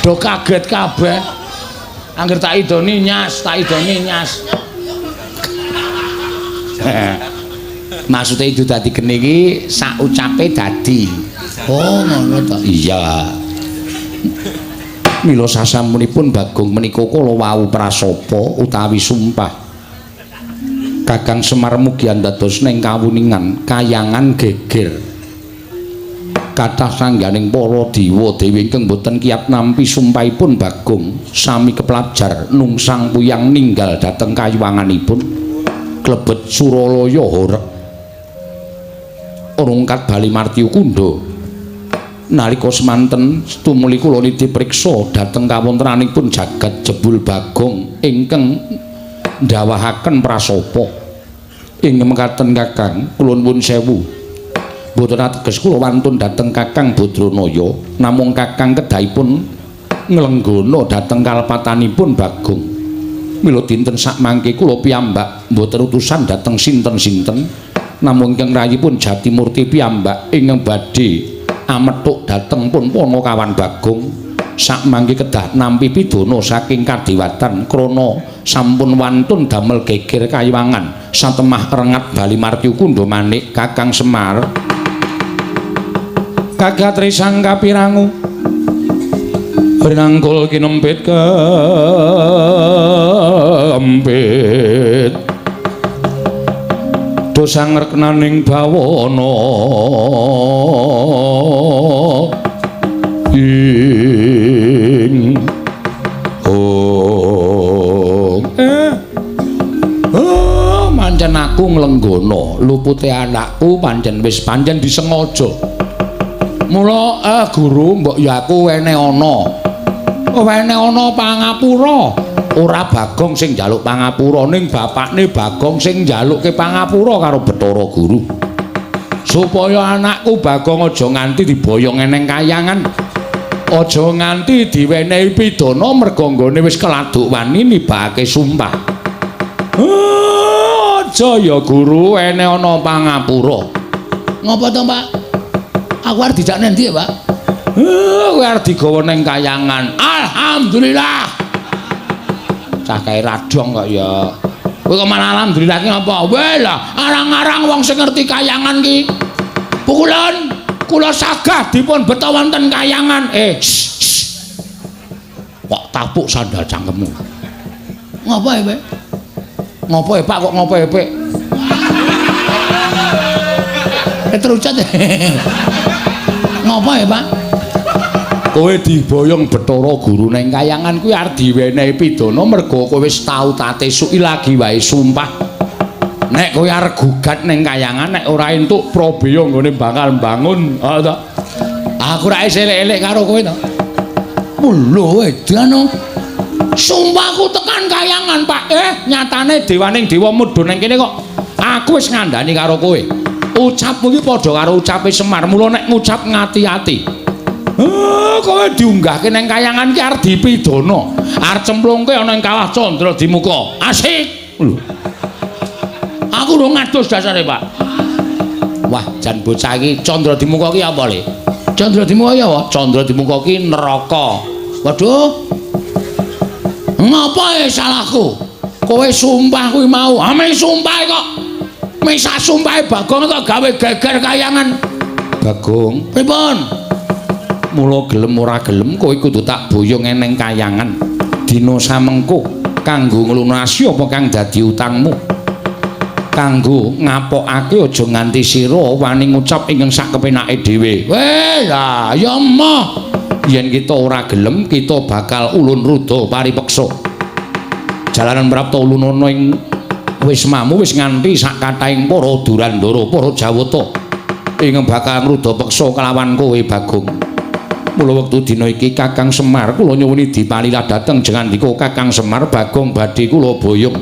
do kaget kabeh. Angger tak idoni nyas, tak idoni nyas.
Maksude idu dadi geni iki sak ucape dadi.
Oh, ngono ta.
Iya. Mila sasampunipun Bagong menika kala wau prasapa utawi sumpah. Kakang Semar mugi andados ning kawuningan kayangan geger. Kathah sangganing para dewa dewi ingkang boten kiyat nampi sumpahipun Bagong sami keplajar nungsang puyang ninggal dhateng kayuwanganipun klebet Suralaya horeg rungkat Bali Martyu Kundha. Nalika semanten tumuli kula nitih priksa dhateng kawontenanipun jagat jebul Bagong ingkang ndawahaken prasapa. Ing mekaten Kakang kula nuwun sewu. Mboten ateges kula wantun dhateng Kakang Badranaya, namung Kakang kedahipun nglenggana dhateng kalepatanipun Bagong. Mila dinten sakmangke kula piyambak mboten utusan dhateng sinten-sinten, namung ingkang rayipun Jatimurti piyambak ingkang badhe amethuk dhateng pun Panakawan Bagong. Sakmangke kedah nampi pidana saking kadewatan krana sampun wantun damel geger kayiwangan satemah rengat Bali Martyu Kundha manik Kakang Semar. Kagatri sang kapirangu rinangkul kinempit kempit dosa ngreknaning bawana ing oh
oh pancen aku nglenggana lupute anakku pancen wis pancen disengaja. Mula guru mbok ya aku wene ana. Wene ana pangapura. Ora Bagong sing njaluk pangapura, ning bapakne Bagong sing njalukke pangapura karo Bathara Guru. Supaya anakku Bagong aja nganti diboyong eneng kayangan. Aja nganti diwenehi pidana merga nggone wis keladuk wani nibake sumpah. Aja ya Guru, ene ana pangapura.
Ngopo to, Pak? Aku arep dijak nendi ya, Pak?
Kowe arep digawa ning kayangan. Alhamdulillah. Cah kae radong kok ya. Kowe kok malah alhamdulillah ki ngapa? Weh lah, arang-arang wong sing ngerti kayangan ki. Pukulan kula sagah dipun beta wonten kayangan. Kok tapuk sandal cangkemmu.
Ngopo ya, Pak?
Ngopo ya, Pak? Kok ngopo ya, Pak?
Terucat. Ngopo ya, Pak?
Kowe diboyong Bathara Guru ning kayangan kuwi arep diwenehi pidana merga kowe wis tau tate suki lagi wae sumpah. Nek kowe arep gugat ning kayangan nek ora entuk prabeya nggone bakal mbangun, ha ta? Aku ra isih elek-elek karo kowe to.
Lho edan.
Sumpahku tekan kayangan, Pak. Nyatane dewaning dewa mudhun ning kene kok. Aku wis ngandani karo kowe. Ucapmu iki padha karo ucape Semar. Mula nek ngucap ngati-ati. Kowe diunggahke ning kayangan ki arep dipidana. Arep cemplungke ana ing kawah Candra Dimuka. Asik. Lho. Aku urung ngadus dasare, Pak. Wah, jan bocah iki Candra Dimuka ki apa, Le?
Candra Dimuka ki apa?
Candra Dimuka ki neraka.
Waduh. Ngapa e salahku?
Kowe sumpah kuwi mau. Ame sumpah kok. Misah sumpahe Bagong kok gawe geger kayangan. Bagong,
pripun?
Mula gelem ora gelem kowe kudu tak boyong eneng kayangan. Dina samengko kanggo nglunasi apa kang dadi utangmu. Kanggo ngapokake aja nganti sira wani ngucap ingkang sak kepenake dhewe. Weh lah ya emoh. Yen kita ora gelem kita bakal ulun ruda paripeksa. Jalanan prapta ulunana ing wismamu wis nganti sak kathahing para Durandara, para Jawata ingkang bakal ngruda peksa kelawan kowe Bagong. Mula wektu dina iki Kakang Semar kula nyuwuni dipalilah dhateng jengandika Kakang Semar Bagong badhe kula boyong.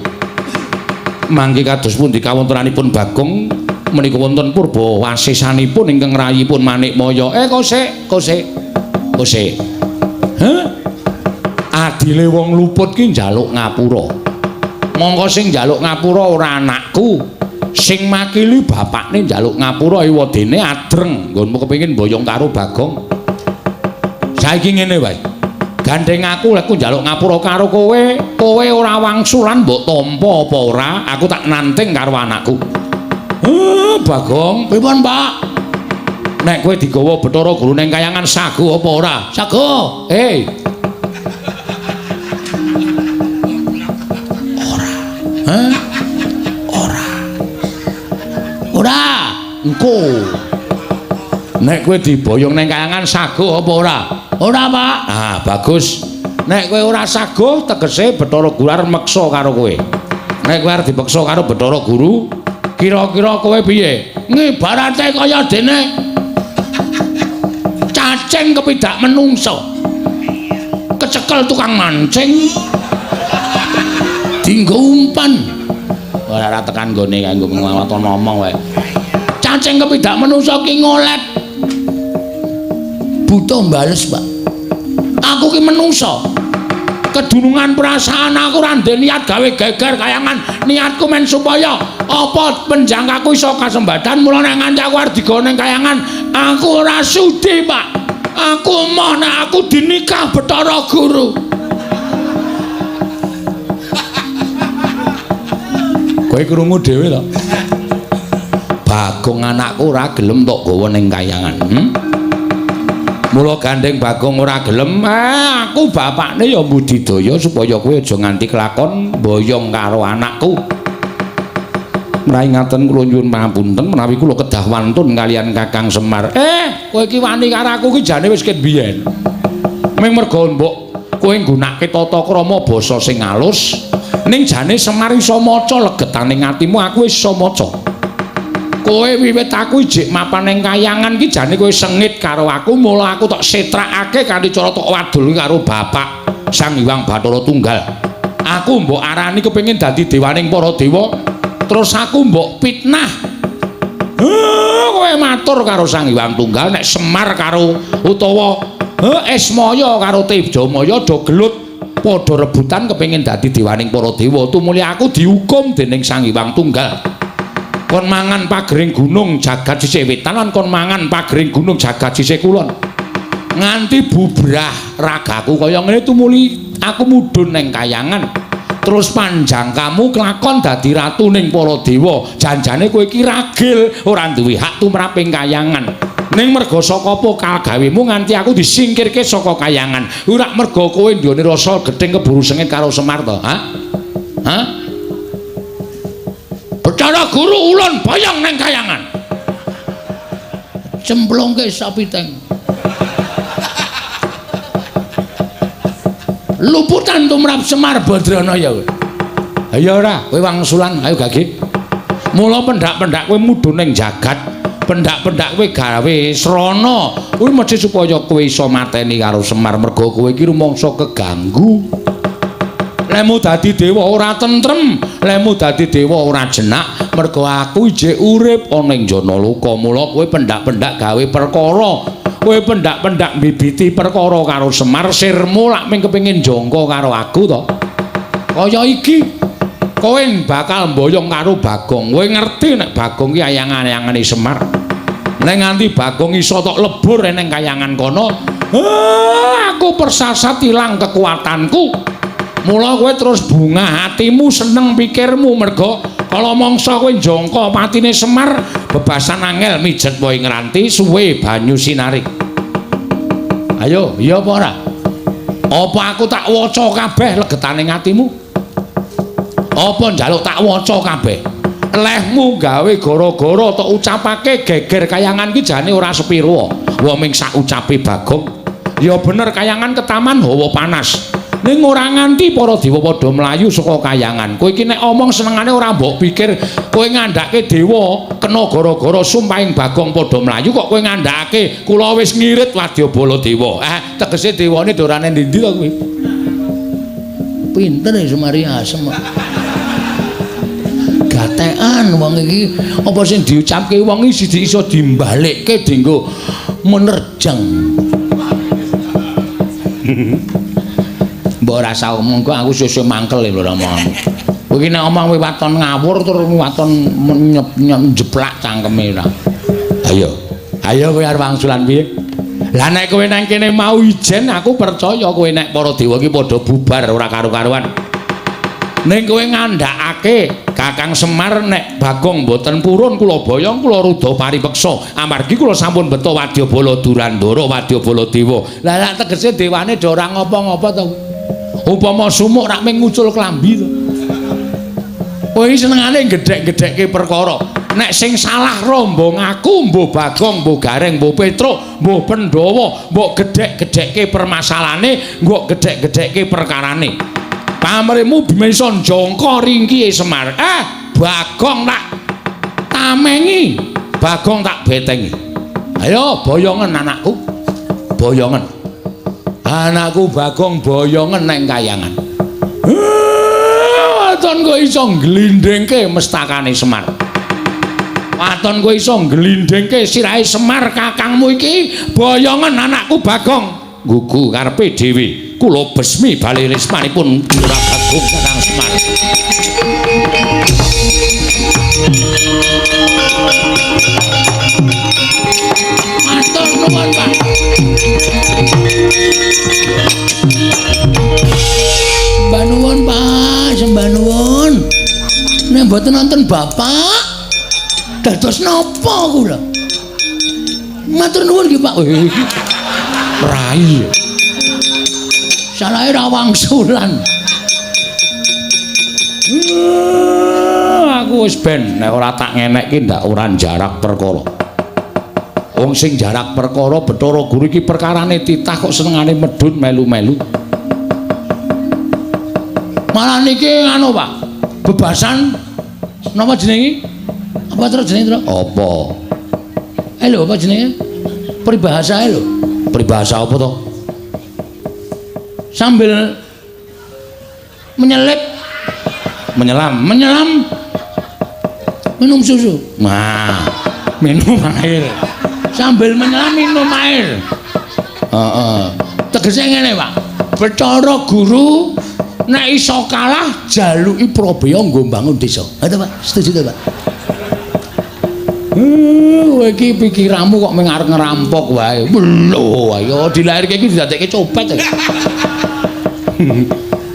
Mangke kados pundi kawontenanipun Bagong menika wonten purba wasesanipun ingkang rayipun Manikmaya. Kosek, kosek. Kosek. Heh? Adile wong luput ki njaluk ngapura. Mongko sing njaluk ngapura ora anakku. Sing makili bapakne njaluk ngapura ewadene adreng nggonmu kepengin boyong karo Bagong. Saiki ngene wae. Gandeng aku lek njaluk ngapura karo kowe, kowe ora wangsulan mbok tampa apa ora, aku tak nanting karo anakku. Bagong,
pripun, Pak?
Nek kowe digawa Bathara Guru ning kayangan sagu apa ora?
Sagu. Ora. Hah? Ora. Ora.
Engko. Nek kowe diboyong ning kayangan sagu apa ora?
Ora, Pak.
Ah, bagus. Nek kowe ora saguh tegese Bathara Guru arep meksa karo kowe. Nek kowe arep dipeksa karo Bathara Guru, kira-kira kowe piye?
Ngibarate kaya dene cacing kepidak menungso. Kecekel tukang mancing. Dinggo umpan.
Ora ora tekan nggone kanggo ngwaton ngomong wae.
Cacing kepidak menungso ki ngolet. Buta bales, Pak. Aku ki menungso.
Kedunungan perasaan aku ora ndek niat gawe geger kayangan. Niatku men supaya apa penjangkaku iso kasembadan. Mula nek nganti aku arep digawa ning kayangan,
aku ora sudi, Pak. Aku emoh nek aku dinikah Bathara Guru.
Kowe krungu dhewe to? Bagong anakku ora gelem tok gawa ning kayangan. Mula gandeng Bagong ora gelem, aku bapakne ya mbudidaya supaya kowe aja nganti kelakon mboyong karo anakku. Menawi ngaten kula nyuwun pangapunten menawi kula kedah wantun kalian Kakang Semar. Kowe iki wani karo aku iki jane wis ket biyen. Ming merga mbok kowe nggunakake tata krama basa sing alus, ning jane Semar iso maca legetane atimu, aku wis iso maca.
Kowe wiwit aku ijik mapan ning kayangan ki jane kowe sengit karo aku, mula aku tok setrakake kanthi cara tok wadul karo bapak Sang Hyang Bathara Tunggal. Aku mbok arani kepengin dadi dewaning para dewa, terus aku mbok fitnah. Kowe matur karo Sang Hyang Tunggal nek Semar karo utawa Ismaya karo Tejamaya do gelut padha rebutan kepengin dadi dewaning para dewa. Tumuli aku dihukum dening Sang Hyang Tunggal. Kon mangan pagering gunung jagat sisih wetan lan kon mangan pagering gunung jagat sisih kulon. Nganti bubrah ragaku kaya ngene tumuli aku mudhun ning kayangan. Terus panjang kamu kelakon dadi ratu ning para dewa. Janjane kowe iki ragil ora duwe hak tumrap ing kayangan. Ning merga saka apa kalgawemu nganti aku disingkirke saka kayangan. Ora merga kowe nduweni rasa gething keburu sengit karo Semar to, ha? Ha? Bathara Guru ulun boyong ning kayangan.
Cemplungke sapi teng. Luputan tumrap Semar Badranaya.
Ayo ora, kowe wangsulan, ayo gage. Mula pendak-pendak kowe mudhun ning jagat, pendak-pendak kowe gawe srana. Kuwi mesti supaya kowe iso mateni karo Semar merga kowe iki rumangsa keganggu. Lemu dadi dewa ora tentrem, lemu dadi dewa ora jenak, merga aku ijik urip ana ing Janaloka. Mula kowe pendak-pendak gawe perkara. Kowe pendak-pendak mbibiti perkara karo Semar, sirmu lak mung kepengin jangka karo aku to. Kaya iki kowe bakal mboyong karo Bagong. Kowe ngerti nek Bagong ki ayang-ayangane Semar. Nek nganti Bagong iso tok lebur ning kayangan kono, aku persasat ilang kekuatanku. Mula kowe terus bungah hatimu, seneng pikirmu merga kala mangsa kowe njangka patine Semar, bebasan angel mijet wae ngranti suwe banyu sinarik. Ayo, iya apa ora? Apa aku tak waca kabeh legetane atimu? Apa njaluk tak waca kabeh? Lehmu gawe gara-gara tok ucapake geger kayangan ki jane ora sepiro. Wong ming sak ucape Bagong. Ya bener kayangan ketaman hawa panas. Ning ora nganti para dewa padha mlayu saka kayangan. Kowe iki nek omong senengane ora mbok pikir kowe ngandhake dewa kena gara-gara sumpahing Bagong padha mlayu kok kowe ngandhake kula wis ngirit wadyabala dewa. Tegese dewane dorane ndi-ndi to kuwi?
Pinter ya Semari Asem. Gatekan wong iki apa sing diucapke wong iki siji iso dimbalekke dienggo menerjang. Mbok ora usah omong kok aku sesuk mangkel lho omonganmu. Kowe iki nek omong kowe waton ngawur terus waton njeplak cangkeme ora.
Ayo. Ayo kowe arep wangsulan piye? Lah nek kowe nang kene mau ijen aku percaya kowe nek para dewa iki padha bubar ora karu-karuan. Ning kowe ngandhakake Kakang Semar nek Bagong mboten purun kula boyong kula rudha paripeksa amargi kula sampun beto wadyabala Durandara wadyabala dewa.
Lah lak tegese dewane do ora ngopo-ngopo to.
Upama sumuk rak mung ngucul klambi to. Kowe iki senengane gedhek-gedhekke perkara. Nek sing salah rombong aku, mbuh Bagong, mbuh Gareng, mbuh Petruk, mbuh Pandhawa, mbok gedhek-gedhekke permasalahane, mbok gedhek-gedhekke perkarane. Pamrihmu bisa njangka ringkihe Semar. Bagong tak tamengi, Bagong tak betengi. Ayo boyongen anakku. Boyongen. Anakku Bagong boyongen nang kayangan. Waton kowe iso ngglindhingke mestakane Semar. Waton kowe iso ngglindhingke sirahe Semar kakangmu iki, boyongen anakku Bagong. Gugu karepe dhewe. Kula besmi bali rismanipun Bagong Kakang Semar.
Matur nuwun, Pak. Sembah nuwun, Pak, sembah nuwun. Nek mboten nonton Bapak, dados napa kula? Matur nuwun nggih, Pak.
Rai.
Salahe ra wangsulan.
Aku wis ben nek ora tak ngenekke ndak ora jarak perkara. Wong sing jarak perkara Bathara Guru iki perkarane titah kok senengane medhun melu-melu.
Malah niki anu Pak, bebasan napa jenenge? Apa terus jenenge, Tru? Apa? Lho, apa jenenge? Peribahasa lho. Peribahasa apa to? Sambil menyelip, menyelam, menyelam minum susu. Nah, minum air. Sambil menyelam minum air. Heeh. Tegese ngene, Pak. Bathara Guru nek iso kalah jaluki Prabeya nggo mbangun desa. Ha to, Pak? Setuju to, Pak? Kowe iki pikiranmu kok mung arep ngerampok wae. Lho, ayo dilairke iki didadekke copet.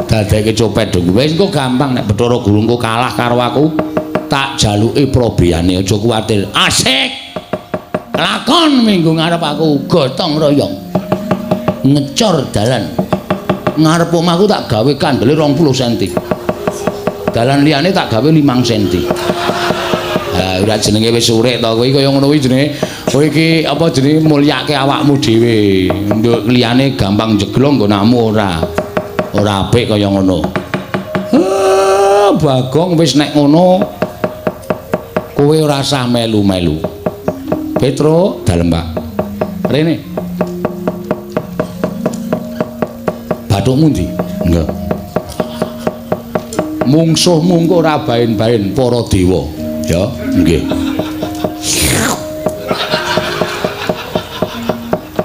Dadekke copet dong. Wis engko gampang nek Bathara Guru engko kalah karo aku, tak jaluki probeyane, aja kuwatir. Asik. Lakon minggu ngarep aku gotong royong. Ngecor dalan. Ngarep omahku tak gawe kandele 20 cm. Dalan liyane tak gawe 5 cm. Ha ora jenenge wis urip to kowe kaya ngono kuwi jenenge. Kowe iki apa jenenge mulyake awakmu dhewe. Nduk liyane gampang jeglong nggonamu ora. Ora apik kaya ngono. Bagong wis nek ngono kowe ora usah melu-melu. Petro dalem, Pak. Rene. Bathukmu ndi? Nggih. Mungsuhmu engko ora baen-baen para dewa. Ya, nggih.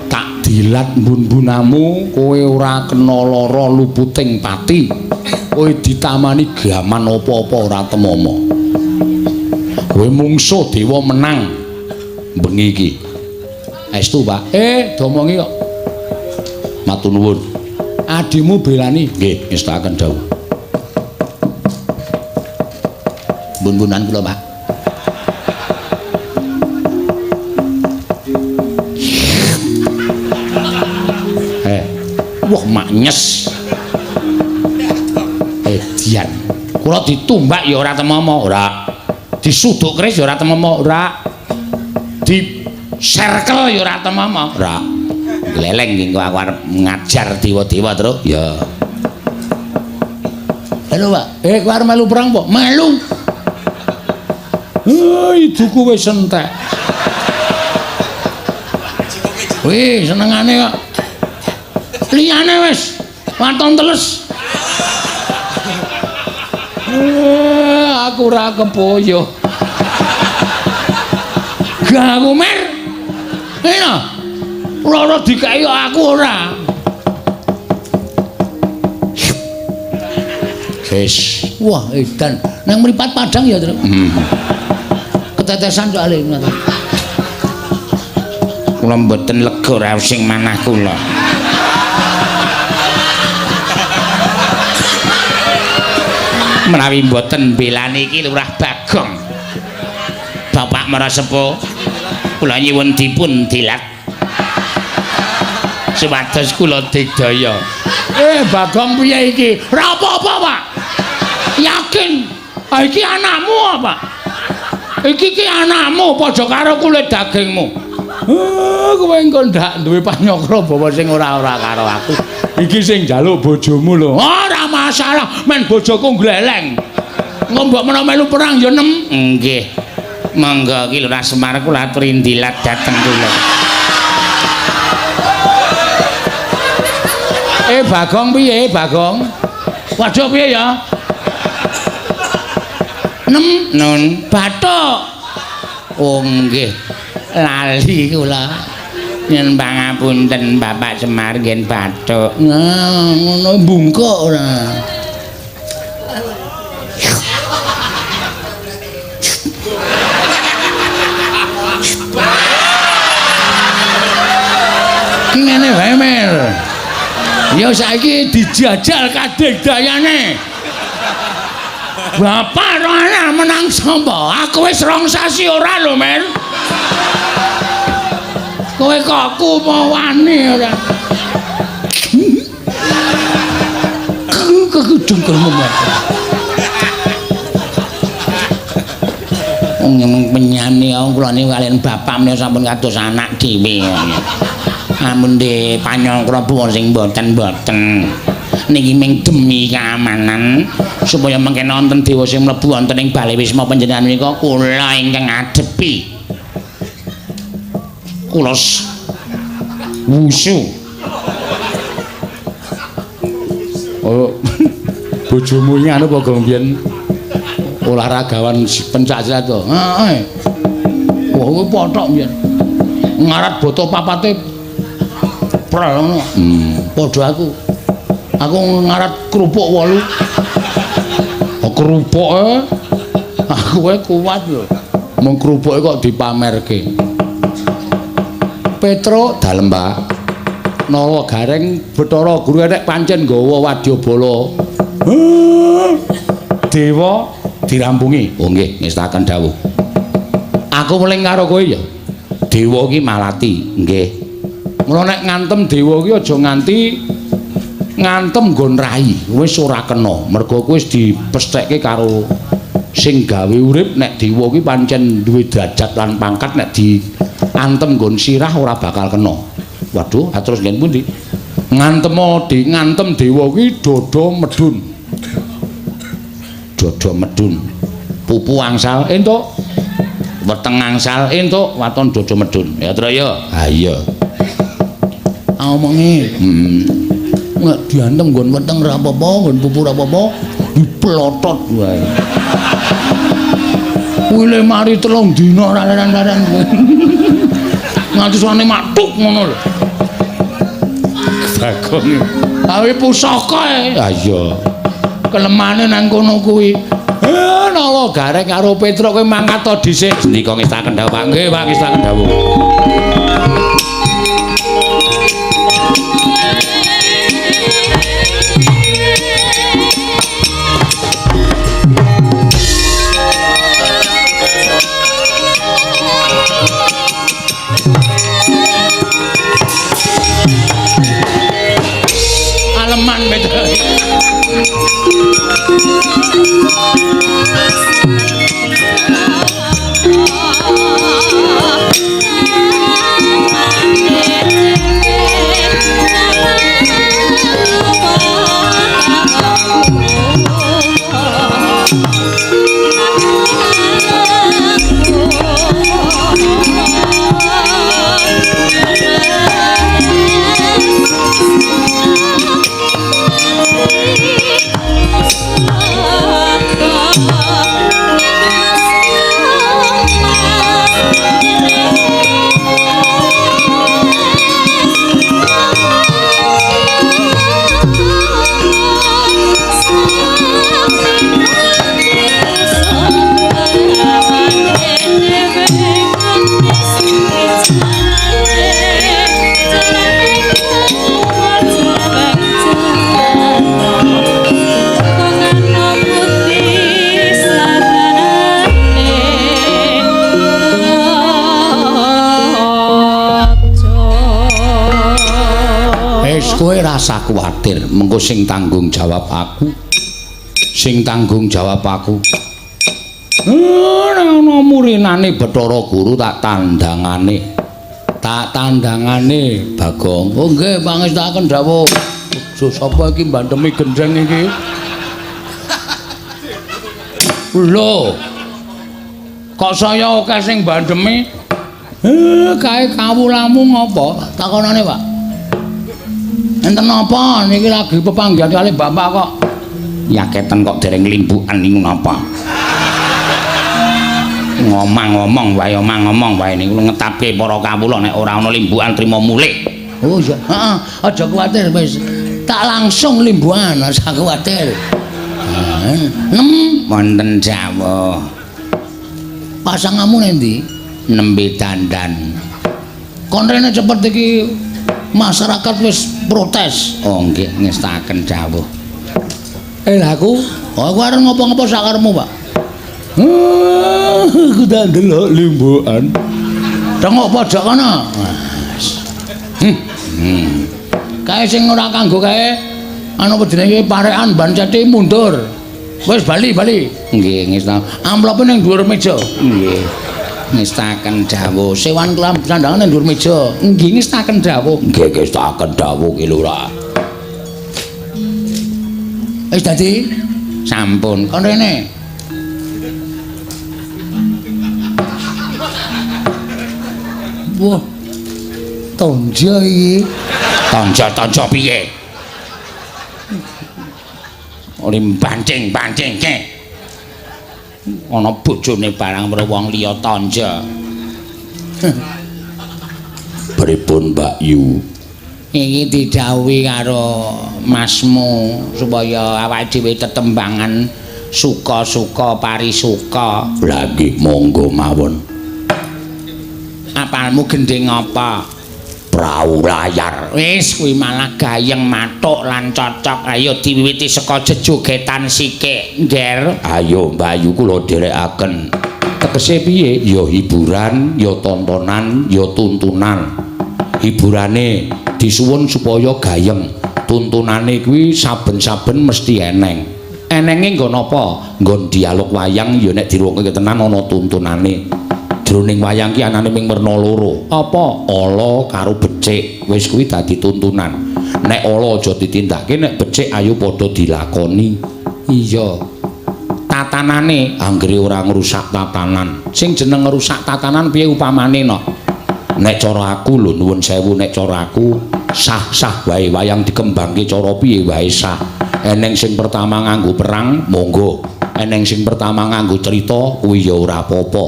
Tak dilat mbun-mbunamu, kowe ora kena lara luputing pati. Kowe ditamani gaman apa-apa ora temama. Kowe mungsuh dewa menang bengi iki. Estu, Pak. Domongi kok. Matur nuwun. Adimu belani. Nggih, ngestakaken dawuh. Mbun-mbunan kula, Pak. Wah, maknyes. Edian. Kula ditumbak ya ora temama, ora. Disuduk keris ya ora temama, ora. Di serkel ya ora temama, ora. Gleleng iki aku arep ngajar dewa-dewa, Truk. Ya. Halo, Pak. Kowe arep melu perang apa? Melu. Iduku wis entek. Wih, senengane kok. Liyane wis waton teles. Aku ora kepoyo. Gak aku mer. Enak. Loro dikeki aku ora. Wis. Wah, edan. Nang mripat padang ya, Truk. Ketetesan soalé ngono.
Kula mboten lega raos sing manah kula. Menawi mboten belani iki Lurah Bagong. Bapak Marasepuh, kula nyuwun dipun dilat supados kula digdaya.
Bagong piye iki? Ora apa-apa, Pak. Yakin. Ha iki anakmu apa? Iki ki anakmu padha karo kulit dagingmu. Kowe engko ndak duwe panyakra bawa sing ora-ora karo aku. Iki sing njaluk bojomu lho. Ora masalah, men bojoku gleleng. Engko mbok menawa melu perang ya nem.
Nggih. Monggo ki Lurah Semar kula aturi ndilat dhateng kula.
Bagong piye, Bagong? Waduh piye ya? Nem
nun
bathuk.
Oh nggih. Lali kula. Nyuwun pangapunten Bapak Semar nggih bathuk.
Nah, ngono bungkuk ora. Ki ngene wae, Mer. Ya saiki dijajal kadigdayane. Bapak ora menang sapa? Aku wis 2 sasi ora lho, Mer. Kowe kok kumawani ora. Kekudungkelmu, Mer.
Wong penyane wong kula niku kaliyan bapak menika sampun kados anak dhewe. Amun de panyangkra pun sing mboten-mboten. Niki ming demi keamanan
Supaya mengke wonten dewa sing mlebu wonten ing bale wisma panjenengan menika kula ingkang ngadepi. Kula wusu. Oh, bojomu iki anu apa gong biyen olahragawan pencak silat to? Heeh. Wah, kuwi pothok biyen. Ngarat boto papate prel ngono. Padha aku. Aku ngarat kerupuk 8. Oh, kerupuke aku wae kuat lho. Mung kerupuke kok dipamerke. Petruk dalem, Pak. Nala Gareng Bathara Guru nek pancen nggawa wadyabala. Dewa dirampungi. Oh nggih, ngestaken dawuh. Aku weling karo kowe ya. Dewa iki malati, nggih. Mula nek ngantem dewa iki aja nganti ngantem nggon rai, wis ora kena. Mergo kuwi wis dipesthekke karo sing gawe urip nek dewa iki pancen duwe derajat lan pangkat nek diantem nggon sirah ora bakal kena. Waduh, terus nggen pundi? Ngantemo di ngantem dewa kuwi dada medhun. Dada medhun. Pupu angsal entuk. Weteng angsal entuk, waton dada medhun. Ya, Tru ya. Ha iya. Omongi. Nek diantem nggon weteng ora apa-apa, nggon pupu ora apa-apa, diplotot wae. Kuwi le mari 3 dina ora leren-leren. Nganti suwane matuk ngono lho. Bagong. Awe pusaka e. Ha iya. Kelemane nang kono kuwi. Nala Gareng karo Petruk kowe mangkat to dhisik. Sendika ngestaken dawuh, Pak. Nggih, Pak, ngestaken dawuh. Aleman Petruk. Kowe rasa kuwatir, mengko sing tanggung jawab aku. Sing tanggung jawab aku. Ora ana murinane Bathara Guru tak tandangane. Tak tandangane Bagong. Oh nggih, pangestaken dawuh. Aja sapa iki mbantemi gendheng iki? Lho. Kok saya akeh sing mbandemi? Kae kawulamu ngopo? Takonane, Pak. Enten napa niki lagi pepanggihan kali bapak kok yaketen kok dereng limbukan niku napa? Ngomong-ngomong wae, omong-ngomong wae niku ngetapke para kawula nek ora ana limbukan trima mulih. Oh iya, heeh, aja kuwatir wis. Tak langsung limbukan, aja kuwatir. Nem wonten jawah. Pasanganmu nendi? Nembe dandan. Kon rene cepet iki masyarakat wis protes. Oh nggih, ngestaken dawuh. Lha aku, oh aku arep ngopo-ngopo sakarepmu, Pak. Aku tak ndelok limbukan. Tengok pojok kono. Kae sing ora kanggo kae anu apa jenenge parekan bancete mundur. Wis bali-bali. Nggih, ngesta. Amplope ning dhuwur meja. Nggih. Ngestaken dawuh. Sewan kelam sandangan ning dhuwur meja. Nggih, ngestaken dawuh. Nggih, ngestaken dawuh ki Lurah. Wis dadi. Sampun. Kon rene.
Wah. Tonjo iki.
Tonjo-tonjo piye? Oli bancing-bancingke. Ana bojone barang weruh wong liya tonjo. Pripun Mbak Yu? Iki didhawuhi karo masmu supaya awake dhewe tetembangan suka-suka parisuka. Lha nggih monggo mawon. Apalmu gendhing apa? Prau layar. Wis kuwi malah gayeng mathuk lan cocok. Ayo diwiwiti saka jejogetan sikik, Nger. Ayo Mbak Yu kula dherekaken. Tegese piye? Ya hiburan, ya tontonan, ya tuntunan. Hiburane disuwun supaya gayeng. Tuntunane kuwi saben-saben mesti eneng. Enenge nggon apa? Nggon dialog wayang ya nek dirungokke tenan ana tuntunane. Jroning wayang ki anane ming werna loro. Apa? Ala karo becik. Wis kuwi dadi tuntunan. Nek ala aja ditindakake, nek becik ayo padha dilakoni. Iya. Tatanane anggere ora ngrusak tatanan. Sing jeneng ngrusak tatanan piye upamane no? Nek cara aku lho nuwun sewu, nek cara aku sah-sah wae wayang dikembangke cara piye wae sah. Eneng sing pertama nganggo perang monggo, eneng sing pertama nganggo cerita kuwi ya ora apa-apa.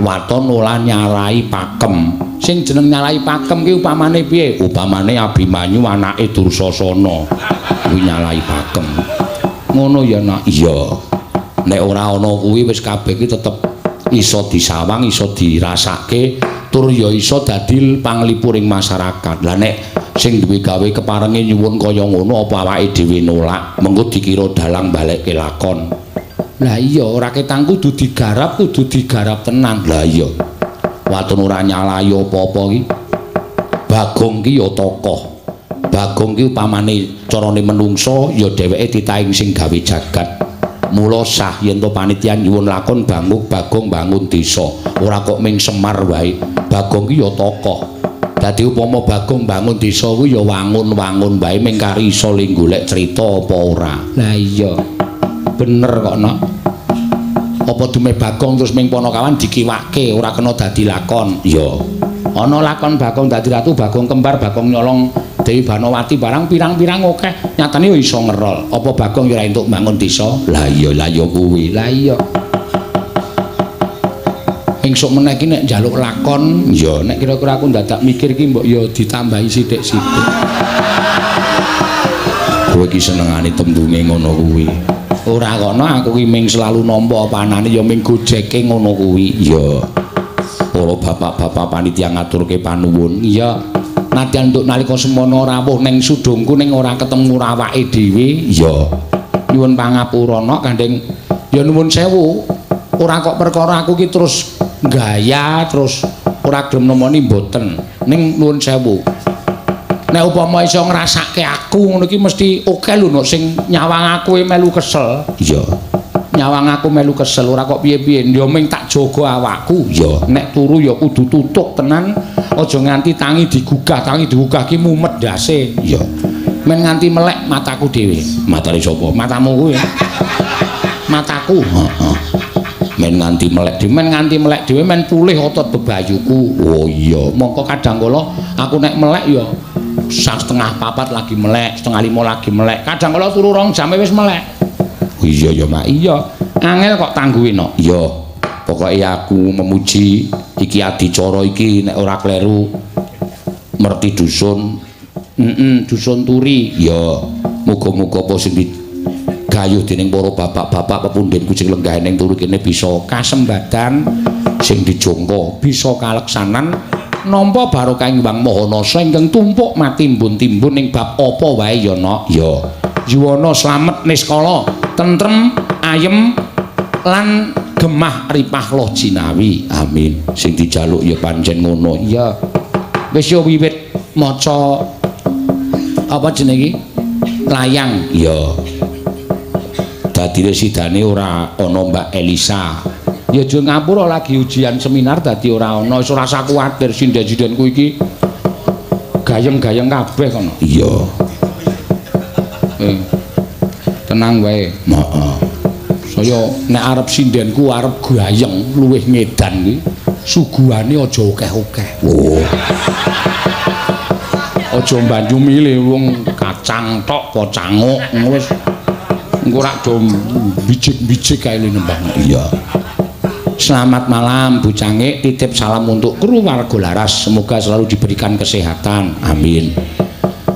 Waton ora nyalahi pakem. Sing jeneng nyalahi pakem ki upamane piye? Upamane Abimanyu anake Dursasana kuwi nyalahi pakem. Ngono ya nak? Iya. Nek ora ana kuwi wis kabeh ki tetep iso disawang, iso dirasake, tur ya iso dadi panglipuring masyarakat. Lah nek sing duwe gawe keparenge nyuwun kaya ngono apa awake dhewe nolak? Mengko dikira dalang balekke lakon. Lah iya, ora ketang kudu digarap, kudu digarap tenan. Lah iya. Waton ora nyalahi apa-apa ki. Bagong ki ya tokoh. Bagong ki upamane carane menungsa ya dheweke titahing sing gawe jagat. Mula sah yen to panitia nyuwun lakon bangun Bagong bangun desa, ora kok ming Semar wae. Bagong ki ya tokoh. Dadi upama Bagong bangun desa kuwi ya wangun-wangun wae ming kari iso le golek crita apa ora. Lah iya. Bener kok nok. Apa dume Bagong terus ming Ponokawan dikiwake ora kena dadi lakon. Iya. Ana lakon Bagong dadi ratu, Bagong kembar, Bagong nyolong Dewi Banowati barang pirang-pirang akeh. Nyatane ya iso ngerol. Apa Bagong ya ora entuk bangun desa? Lah iya, lah iya kuwi. Lah iya. Engsuk meneh iki nek njaluk lakon, ya nek kira-kira aku ndadak mikir iki mbok ya ditambahi sithik-sithik. Kowe iki senengane tembunge ngono kuwi. Ora kono aku ki ming selalu nampa panane ya ming gojeke ngono kuwi. Iya. Para bapak-bapak panitia ngaturke panuwun. Iya. Nadyan nduk nalika semono rawuh ning sudungku ning ora ketemu awake dhewe. Iya. Nyuwun pangapura nok gandeng ya nuwun sewu. Ora kok perkara aku ki terus gaya terus ora gelem nemoni mboten. Ning nuwun sewu. Nek upama iso ngrasake aku ngono iki mesti oke lho nok sing nyawang aku melu kesel. Iya. Nyawang aku melu kesel ora kok piye-piye ya ming tak jaga awakku. Iya. Nek turu ya kudu tutuk tenan, aja nganti tangi digugah, tangi digugah ki mumet ndase. Iya. Men nganti melek mataku dhewe. Matane sapa? Matamu kuwi. Mataku. Heeh. Men nganti melek dhewe, men nganti melek dhewe men pulih otot bebayuku. Oh iya. Mongko kadang kala aku nek melek ya 3:30 lagi melek, 4:30 lagi melek. Kadang kala turu 2 jam wis melek. Iya ya, Mak. Iya. Angel kok tangguhe nok. Iya. Pokoke aku memuji iki adicara iki nek ora kleru merti dusun. Dusun Turi. Iya. Muga-muga apa sing digayuh dening para bapak-bapak pepundhenku sing lenggah ning turi kene bisa kasembadan sing dijangka, bisa kaleksanan nampa barokah Hyang Maha Nasa ingkang tumpuk matimbun-timbun ing bab apa wae ya nok. Ya. Yuwana slamet niskala, tentrem, ayem lan gemah ripah loh jinawi. Amin. Sing dijaluk ya pancen ngono. Iya. Wis ya wiwit maca apa jenenge iki? Layang. Iya. Dadi residane ora ana Mbak Elisa. Ya aja ngapura lagi ujian seminar dadi ora ana. Wis ora usah kuwatir sinden-sindenku iki gayeng-gayeng kabeh kono. Iya. Tenang wae. Heeh. Saya nek arep sindenku arep gayeng luwih ngedan kuwi suguhane aja akeh-akeh. Oh. Aja banyu milih wong kacang tok apa canguk ngono wis. Engko rak do bijik-bijik kae le nembang. Iya. Selamat malam Bu Cangik, titip salam untuk kru Warga Laras, semoga selalu diberikan kesehatan. Amin.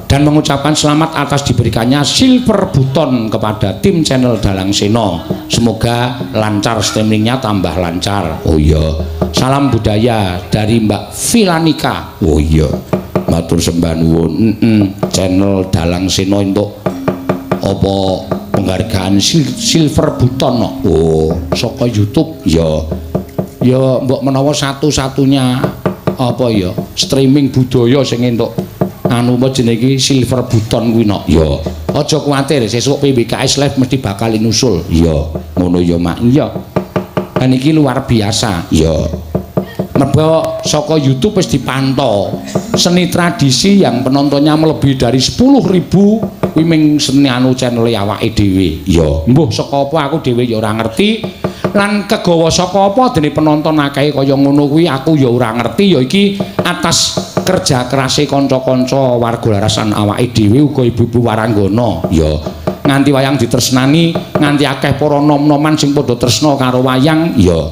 Dan mengucapkan selamat atas diberikannya silver button kepada tim channel Dalang Seno. Semoga lancar streamingnya, tambah lancar. Oh iya. Salam budaya dari Mbak Filanika. Oh iya. Matur sembah nuwun. Channel Dalang Seno untuk apa penghargaan silver button no. Oh, saka YouTube ya. Ya mbok menawa satu-satunya apa ya streaming budaya sing entuk anu apa jenenge iki silver button kuwi no. Ya. Aja kuwatir, sesuk PWKS live mesti bakal nusul. Ya, ngono ya, Mak. Iya. Lan iki luar biasa. Ya. Mergo saka YouTube wis dipantau. Seni tradisi yang penontonnya melebihi dari 10.000 kuwi ming seni anu channel awake dhewe. Ya, mbuh saka apa aku dhewe ya ora ngerti. Lan kegawa saka apa dene penonton akeh kaya ngono kuwi aku ya ora ngerti. Ya iki atas kerja kerase kanca-kanca warga larasan awake dhewe uga ibu-ibu waranggana. Ya, nganti wayang ditresnani, nganti akeh para nom-noman sing padha tresna karo wayang. Ya,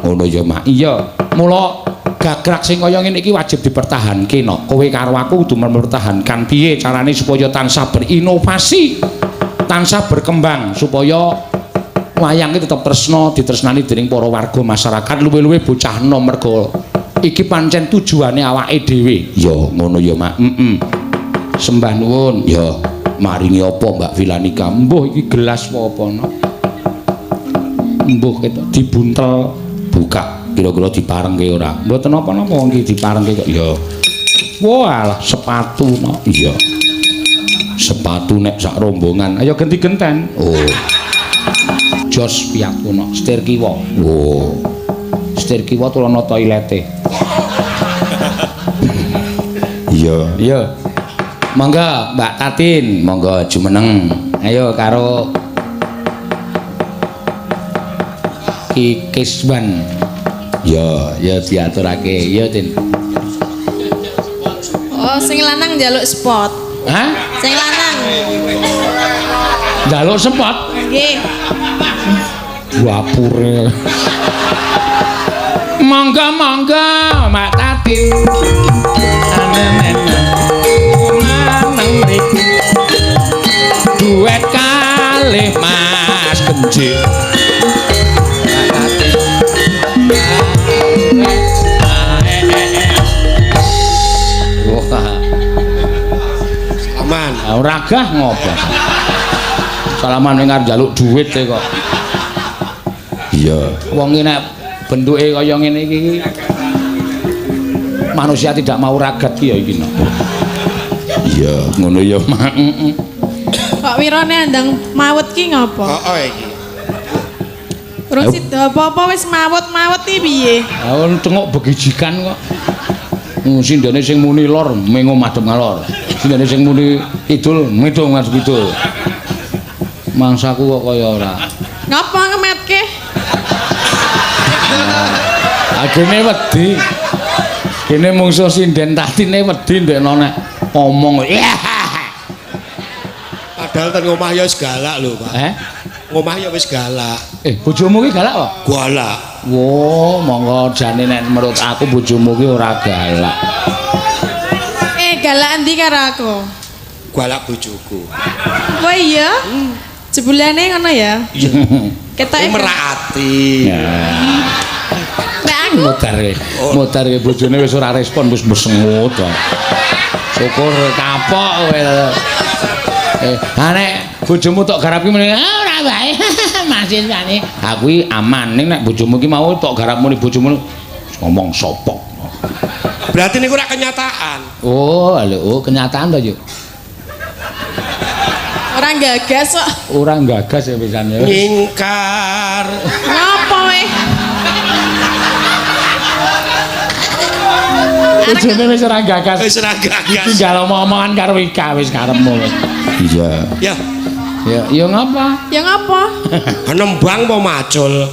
ngono ya, Mak. Iya. Mula gagrak sing kaya ngene iki wajib dipertahanke no. Kowe karo aku kudu mempertahankan piye carane supaya tansah berinovasi, tansah berkembang supaya wayang iki tetep tresna, ditresnani dening para warga masyarakat, luwih-luwih bocah enom mergo iki pancen tujuane awake dhewe. Ya, ngono ya, Mak. Heeh. Sembah nuwun. Ya, maringi apa Mbak Filanika? Mbuh iki gelas apa no? Mbuh ketok dibuntel buka. Kira-kira diparengke ora? Mboten napa-napa wong iki diparengke kok. Ya. Walah, sepatu no. Iya. Sepatu nek sak rombongan. Ayo genti-genten. Oh. Jos piyakku no, setir kiwa. Oh. Setir kiwa turun toilete. Iya, iya. Monggo Mbak Tatin, monggo jumeneng. Ayo karo Ki Kiswan. Ya, ya diaturake. Ya, Tin.
Oh, sing lanang njaluk spot.
Hah?
Sing lanang.
Njaluk spot?
Nggih.
Wapure. Monggo, monggo, Mbak Tatin. Lanang mriki. Duet kalih Mas Genjik.
Salaman.
Ora gah ngopo. Salaman ning arep njaluk duit e kok. Iya. Wong iki nek bentuke kaya ngene iki manusia tidak mau ragat ki ya iki no. Iya, ngono ya, Mak.
Kok wirone andang mawut ki ngopo?
Heeh iki.
Urung sida apa-apa wis mawut-mawut iki piye?
Ha tengok begijikan kok. Sindene sing muni lor mengo madhep ngalor. Sindene sing muni kidul medho ngadep kidul. Mangsaku kok kaya ora.
Ngapa ngemetke?
Agene wedi. Kene mungsuh sinden Tatine wedi ndekno nek omong.
Padahal ten omah ya wis galak lho, Pak.
Eh?
Ngomah ya wis galak.
Bojomu ki galak apa?
Galak.
Wo, monggo jane nek menurut aku bojomu ki ora galak.
Galak endi karo aku?
Galak bojoku.
Oh iya? Jebulane ngono ya?
Iya.
Ketoke
merak ati.
Nek aku
modar bojone wis ora respon wis mesengut. Syukur kapok kowe. Nek bojomu tok garap ki muni ora wae. Masih jane. Ha kuwi aman ning nek bojomu ki mau tok garap muni bojomu ngomong sopok.
Berarti niku ora kenyataan.
Oh, lho, kenyataan to, Yuk.
Ora gagas kok.
Ora gagas ya pisan ya.
Nyingkar.
Ngapa weh?
Bojone wis ora gagas.
Wis ora gagas.
Tinggal omong-omongan karo Ika wis karepmu. Iya.
Ya.
Ya, ya ngapa?
Ya ngapa?
Nembang apa macul?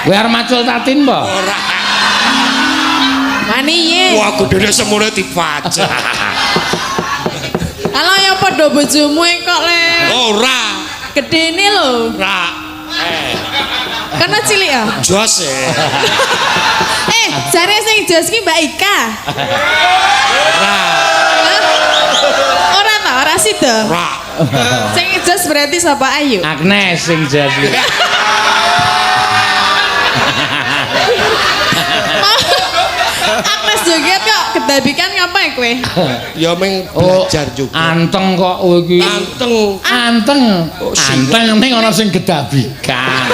Kowe arep macul Tatin apa?
Ora.
Wani ye.
Wah, gedene semono dipajak.
Kalau ya padha bojomu kok le.
Ora.
Gedene lho.
Ora.
Karena cilik ya.
Jos e.
Jare sing jos ki Mbak Ika.
Ora.
Ora ta, ora sida.
Ora.
Sing jos berarti sapa Ayu?
Agnes sing jos ki.
Agnes joget kok kedabikan ngapa kowe?
Ya meng belajar juga.
Anteng kok kowe iki.
Anteng.
Anteng. Anteng ning ana sing gedabikan.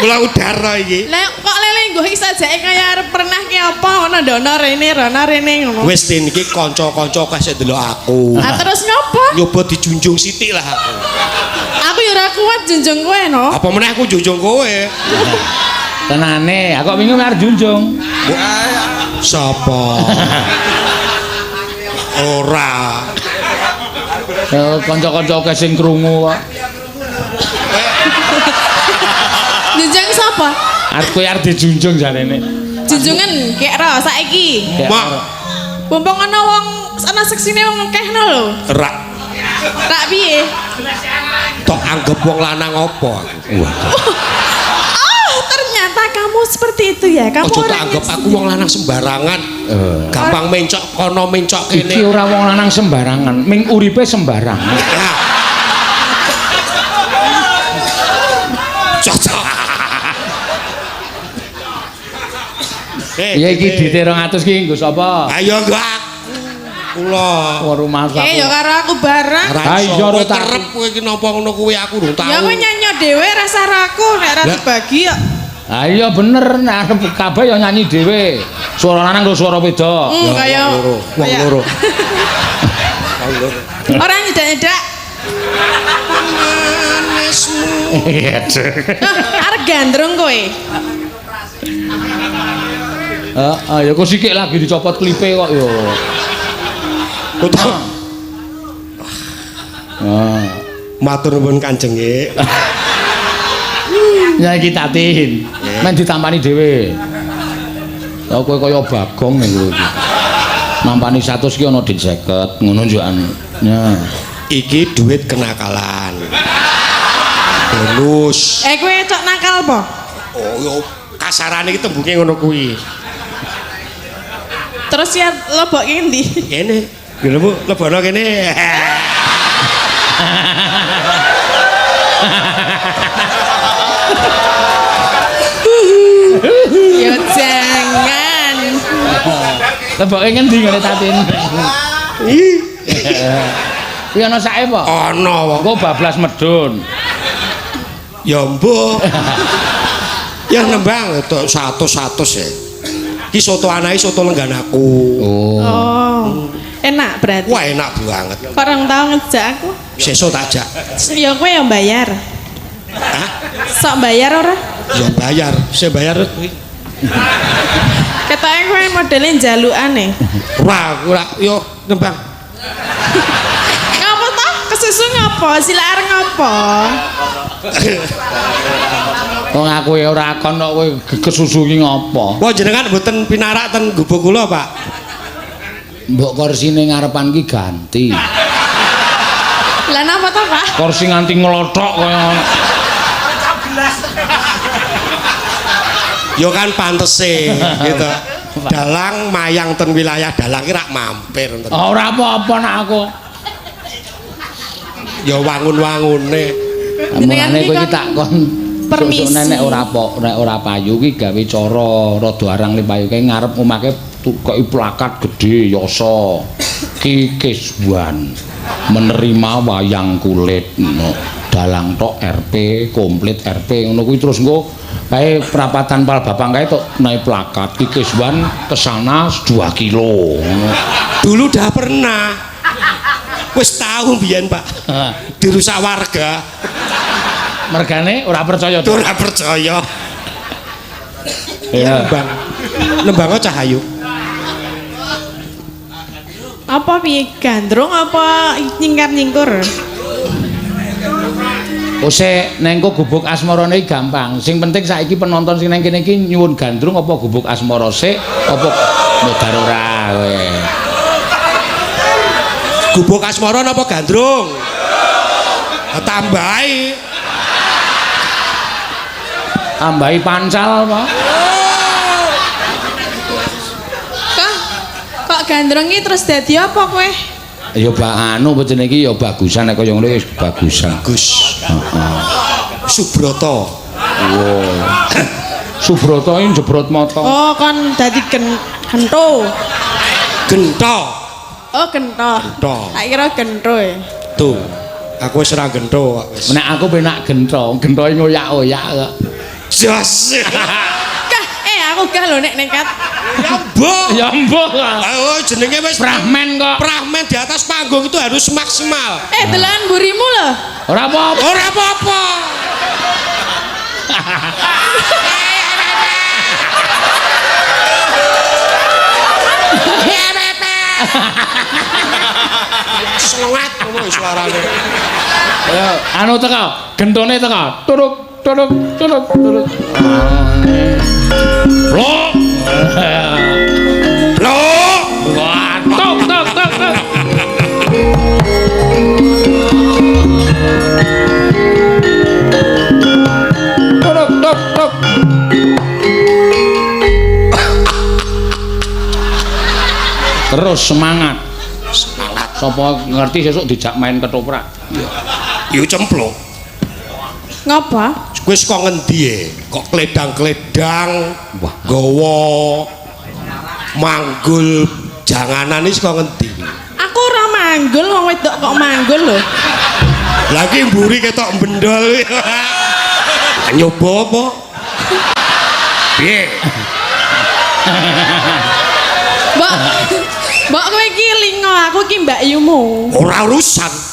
Mula udara iki.
Lah kok lele nggo iki sajake kaya arep pernah ki apa ngono ndono rene rono rene ngono.
Wis tin iki kanca-kanca kasih delok aku.
Ah terus ngopo?
Nyoba dijunjung sithik lah aku.
Aku ya ora kuat junjung kowe no.
Apa meneh aku junjung kowe?
Tenane, aku wingi arep junjung.
Sapa? Ora.
Kanca-kanca akeh sing krungu kok.
Junjung sapa?
Arep kowe arep dijunjung jarene.
Junjungan kek ro saiki.
Mak.
Mumpung ana wong ana seksine wong akeh no lho.
Rak.
Rak piye?
Tok anggap wong lanang apa aku? Wah.
Oh, ternyata kamu seperti itu ya. Kamu
Ojo tak anggap aku wong lanang sembarangan. Gampang mencok kono mencok kene.
Iki ora wong lanang sembarangan, ming uripe sembarangan.
Cocok.
Ya iki duite 200 ki nggo sapa?
Ayo nggo aku. Kula.
Wah rumah aku.
Ya karo aku bareng.
Ora
iso
kowe
tak
kerep kowe iki napa ngono kuwi aku durung tau.
Ya kowe nyanyi dhewe rasa aku nek ora dibagi kok.
Ha iya bener nek arep kabeh ya nyanyi dhewe. Suara lanang karo suara wedok.
Kaya
wong loro. Wong loro.
Ora nyedak-nyedak.
Manismu.
Arep gandrung kowe.
Heeh, ya kok sikik lagi dicopot klipe kok ya.
Kutu.
Ah.
Matur nuwun Kanjeng nggih.
Ya iki Tatin. Men ditampani dhewe. Lah kowe kaya Bagong ning kowe iki. Nampani 100 ki ana dit 50 ngono njukan. Ya.
Iki duit kenakalan. Bonus.
Kowe cok nakal apa?
Oh yo kasarane iki tembunge ngono kuwi.
Terus ya lebokke endi?
Kene. Lho Bu, lebono kene.
Ya jangan.
Leboke ngendi ngene Tatin? Kuwi ana sake apa?
Ana wong.
Engko bablas medun.
Ya mbuh. Ya nembang tok 100-100 ya. Ki soto anake soto lenggan aku.
Oh. Enak berarti.
Wah enak banget.
Kok orang tau ngejak aku?
Sesuk tak jak.
Ya kowe yang bayar.
Hah?
Sok bayar ora?
Ya bayar. Sing bayar kuwi.
Ketoke kowe modele njalukane.
Ora, aku ora yo nembang.
Ngapa ta? Kesusu ngapa? Sila arep ngapa?
Wong aku ya ora kon kok kowe kesusu ki ngapa?
Wah jenengan mboten pinarak ten gubuk kula, Pak.
Mbok korsine ngarepan ki ganti.
Lah napa ta, Pak?
Kursi nganti nglothok kaya ngono.
Ya kan pantese gitu. Dalang mayang ten wilayah dalang ki rak mampir ten.
Ora apa-apa nak aku.
Ya wangun-wangune.
Mulane kowe iki tak kon
permisi.
Sesuk nek ora nek ora payu ki gawe cara rada arang le payu kae ngarep omahke tukoki plakat gedhe yasa Ki Kiswan menerima wayang kulit no. Dalang tok RP komplit RP ngono kuwi terus engko kae prapatan pal bapang kae tok naik plakat Ki Kiswan kesana 2 kilo ngono.
Dulu dah pernah. Wis tahu biyen, Pak. Dirusak warga.
Mergane ora percaya.
Ora percaya.
Ya.
Nembang. Nembang Cahayu.
Apa piye gandrung apa nyingkar-nyingkur?
Ose nengko gubuk asmarane iki gampang. Sing penting saiki penonton sing nang kene iki nyuwun gandrung apa gubuk asmara sik apa modar ora kowe.
Gubuk asmara napa gandrung? Tambahi.
Tambahi pancal apa?
Kok kok gandrung iki terus dadi apa kowe?
Ya bak anu apa jenenge iki ya bagusan nek kaya ngono wis bagusan.
Bagus.
Heeh.
Subroto.
Wow. Subroto iki jebrot mata.
Oh, kon dadi gento.
Gento.
Oh, gento.
Gento.
Tak kira gento e.
Tuh. Aku wis ora gento kok wis.
Nek aku penak gento, gentoe ngoyak-oyak kok.
Jos.
Kah, aku gah lho nek nekat.
Ya mbok.
Ya mbok.
Oh, jenenge wis
Prahmen kok.
Prahmen di atas panggung itu harus maksimal.
Delan mburimu lho.
Ora apa-apa.
Ora apa-apa. Selengat ngono suarane.
Ayo, anu teko, gentone teko. Turuk turuk turuk turuk. Blok.
Blok.
Wah, tok tok tok tok. Turuk tok tok. Terus semangat.
Semangat.
Sapa ngerti sesuk dijak main ketoprak.
Yo cemplung.
Ngapa?
Kowe saka ngendi e? Kok kledang-kledang,
wah,
gawa manggul janganan iki saka ngendi?
Aku ora manggul, wong wedok kok manggul lho.
Lah iki mburi ketok bendol. Nyoba apa? Piye?
Mbok, mbok kowe iki lingo, aku iki mbakyumu.
Ora urusan.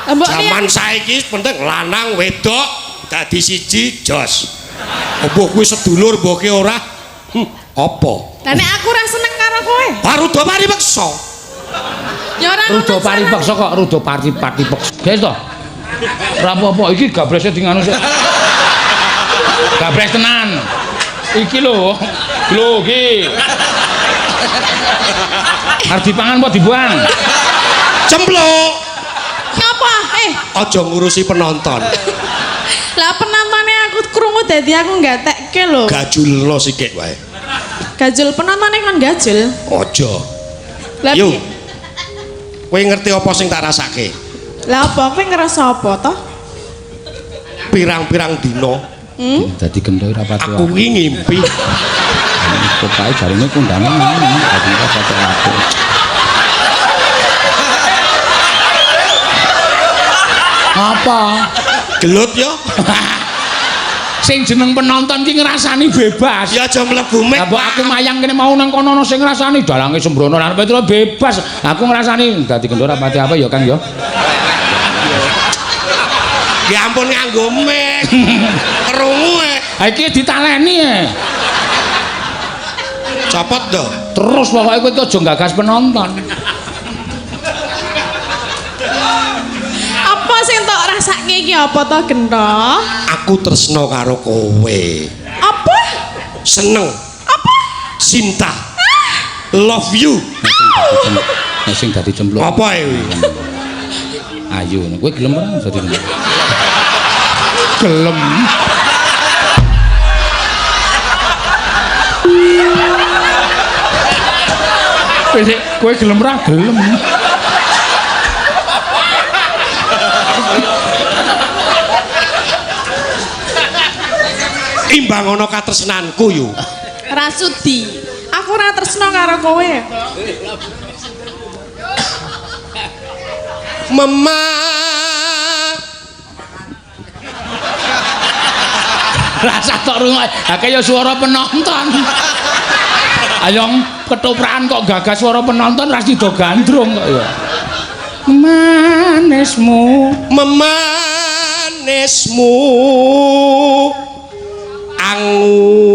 Mbok
Jaman saiki penting lanang wedok dadi siji jos. Apa kuwi sedulur mbok ki ora? Apa?
Lah nek aku ora seneng karo kowe.
Ruda paripeksa.
Ya ora
Ruda paripeksa kok ruda parti-parti peksa. Guys to. Ora apa-apa iki gabrese di nganu sik. Gabres tenan. Iki lho. Lho iki. Arep dipangan apa dibuang?
Cempluk.
Ngapa?
Aja ngurusi penonton.
Lah penontone aku krungu dadi aku gatekke lho.
Gajulno sikik wae.
Gajul penontone kon gajul.
Aja.
Lah
yo. Kowe ngerti apa sing tak rasake?
Lah apa kowe ngerasa apa to?
Pirang-pirang dina.
Dadi gento ora pati.
Aku iki ngimpi.
Pokoke jarine kondangan dadi ora pati apik. Apa?
Gelut yo.
Sing jeneng penonton ki ngrasani bebas.
Ya aja mlebu mek.
Lah mbok aku mayang kene mau nang kono ana sing ngrasani dalange sembrono lan Petro bebas. Aku ngrasani dadi gendho ora pati apa ya Kang ya.
Ya ampun nganggo mek. Krungu e.
Ha iki ditaleni e.
Copot to.
Terus pokoke kowe aja gagas penonton.
Apa sing tok rasake iki apa to gento?
Aku tresno karo kowe.
Apa?
Seneng.
Apa?
Cinta. Love you.
Nek sing dadi cemplung.
Apa e?
Ayo, kowe gelem ora dadi cemplung? Gelem. Kowe gelem ora? Gelem.
Imbang ana katresnanku yo.
Ra sudi. Aku ora tresno karo kowe.
Mema.
Rasa tok rungokke. Ha kaya suara penonton. Ayo ketoprakan kok gagas suara penonton ra sida gandrung kok ya. Manismu,
memanismu angu.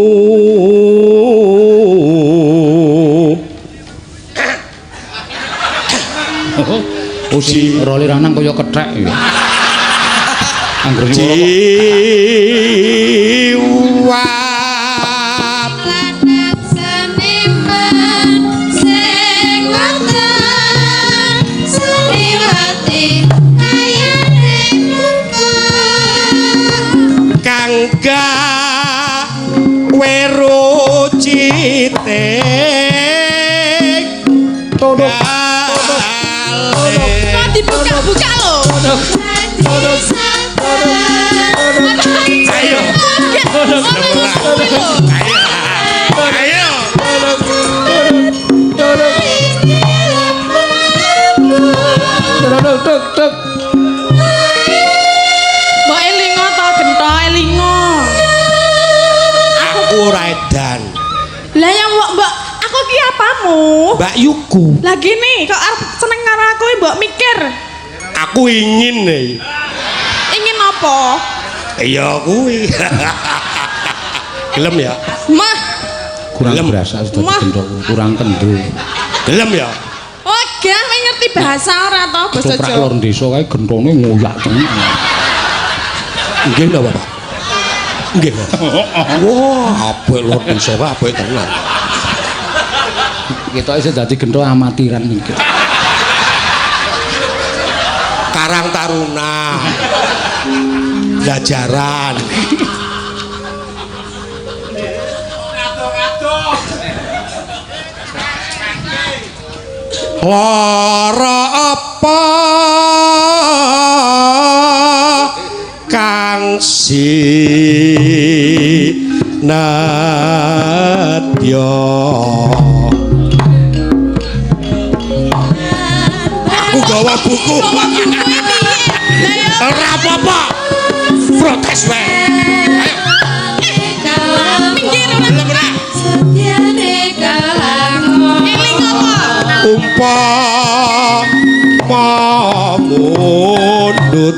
Oh sing role lanang kaya kethek ya. Angger nyuwara kok
Jiwa
Lanang seniman sing wonten seniwati kayane muka
kang gawe rucite
Tolong.
Kok dibuka-buka lho.
Ayo. Ayo.
Tuk tuk tuk.
Mbok elingo to gento elingo.
Aku ora edan.
Lah ya mbok mbok aku ki apamu?
Mbak Yuku,
Lah gini kok arep seneng karo aku mbok mikir.
aku ingin nih.
Ingin apa?
Iya kuwi. Gelem ya?
Mah.
Kurang
Gelem.
berasa sudah
Wah.
gendok, kurang kendel.
Gelem ya?
Oh, gak kowe ngerti bahasa ora to basa
Ketoprak
Jawa.
lor desa kae gentone ngoyak tenan.
Nggih napa, Pak? Nggih, Pak. Wah, apik lor desa kae apik tenan.
Ketoke sing dadi gento amatiran iki.
Karang Taruna. Jajaran. Lara apa kang sinadya. Aku gawa buku. Ora apa-apa. Protes wae. Ayo.
Minggir ora.
Gelem ora?
Setyane kalakon
Eling apa?
Umpama mundut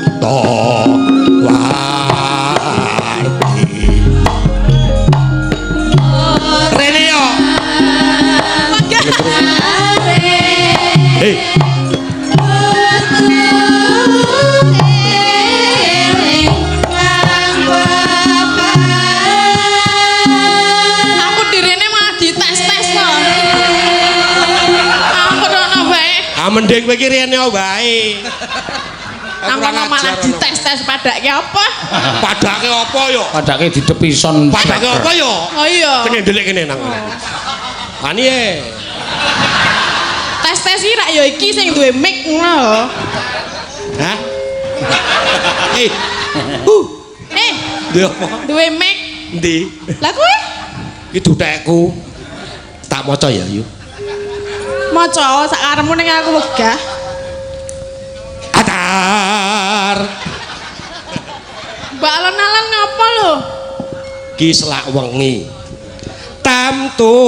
warti. Rene yo. Hei,
Aku direne malah dites-tes to. Aku rono wae.
ah mending kowe iki rene wae.
Aku
Kurang
malah
ajar,
dites-tes padake apa?
Padake apa yo?
Padake didepison.
Padake apa yo?
Oh iya.
Kene ndelik kene nang kene. Ani e.
Tes-tes iki rak ya iki sing duwe mic ngono lho.
Hah? Eh.
Eh,
Duwe apa?
duwe mic.
Endi?
Lah kowe
Iki dutekku. Tak maca ya, Yu.
maca sak karepmu ning aku wegah.
Atar.
Mbak alon-alon ngapa lho?
Ki selak wengi. Tamtu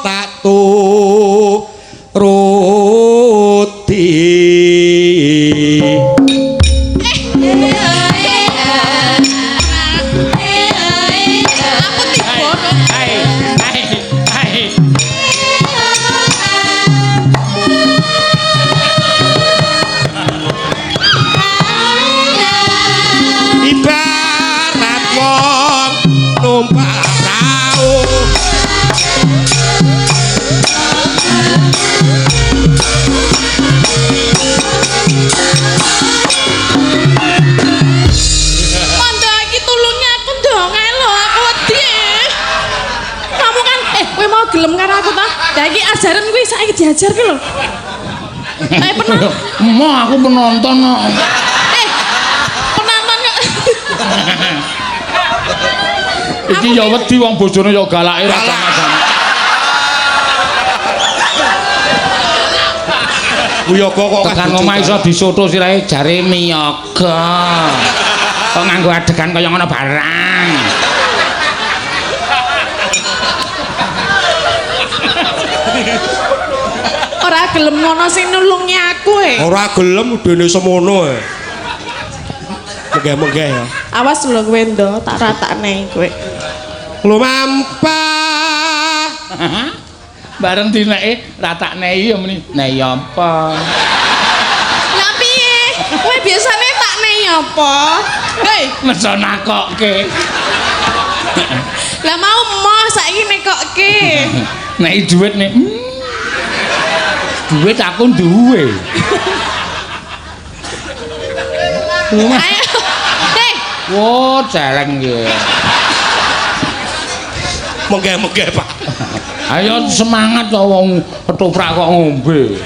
tak tu ruti.
Aku tiba.
Hai, hai, hai.
Ibarat wong numpak prau.
Mondo iki tulungi aku dong ae lho, aku wedi. Kamu kan kowe mau gelem karo aku ta? Lah iki ajaran kuwi saiki diajar ki lho. Penonton.
Emoh aku penonton kok.
Penonton kok.
Iki ya wedi wong bojone ya galake ra sama-sama.
Wiyoga kok
Tekan omah iso disoto sirahe jare miyaga. Kok nganggo adegan kaya ngono barang.
Ora gelem ngono sing nulungi aku e.
Ora gelem udene semono e. Menggeh-menggeh ya.
Awas lho kowe ndo, tak ratakne kowe.
Lumampah.
Bareng dineke ratakne ya muni. Nek ya apa?
ngapa? Hei,
Meso nakokke.
Lah mau moh saiki nekokke.
Nek dhuwit nek duit aku duwe.
Ayo. Hei,
Wo, celeng iki.
Monggo-monggo, Pak.
Ayo semangat to wong ketoprak kok ngombe.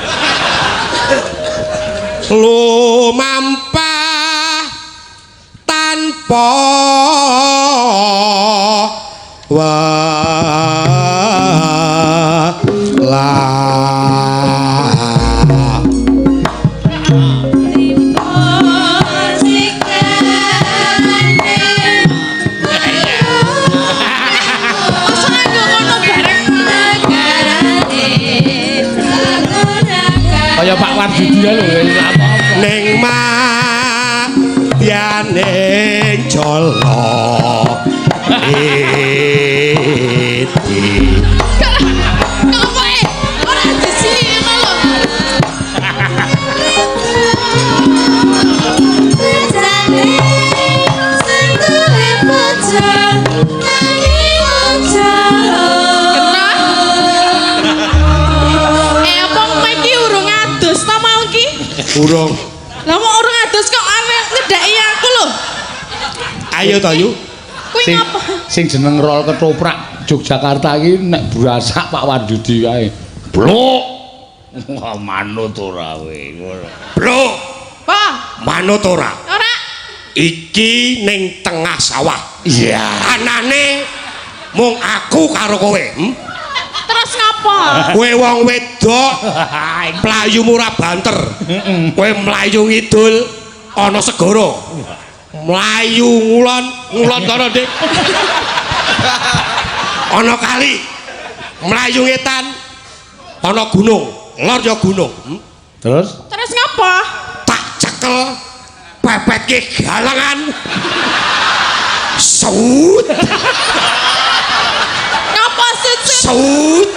Lumampah tanpa wala.
Masa nganggo ngono bareng.
Kaya Pak Warjudi ya lho, apa-apa.
Ning madyaning jala iti.
Ngapa eh? Ora jijik ngono lho. Kena. Eh, apa kowe iki urung adus ta mau iki?
Urung.
Lah mau urung adus kok arep nyedhaki aku lho.
Ayo to, Yu.
Kuwi
Sing,
ngapa?
sing jeneng rol ketoprak Yogyakarta iki nek burasak Pak Warjudi kae. Blok. Wah, manut ora kowe. Ngono.
Bro,
Apa?
manut ora?
Ora.
Iki ning tengah sawah.
Iya.
Anane mung aku karo kowe. Hmm?
Terus ngapa?
Kowe wong wedok mlayu ora banter. Kowe mlayu ngidul ana segara. Mlayu ngulon, ngulon kono, Dik. Ana kali. Mlayu ngetan ana gunung, lor ya gunung. Hmm?
Terus
Terus ngapa?
Tak cekel pepetke galengan. Sut,
Ngapa sut?
sut.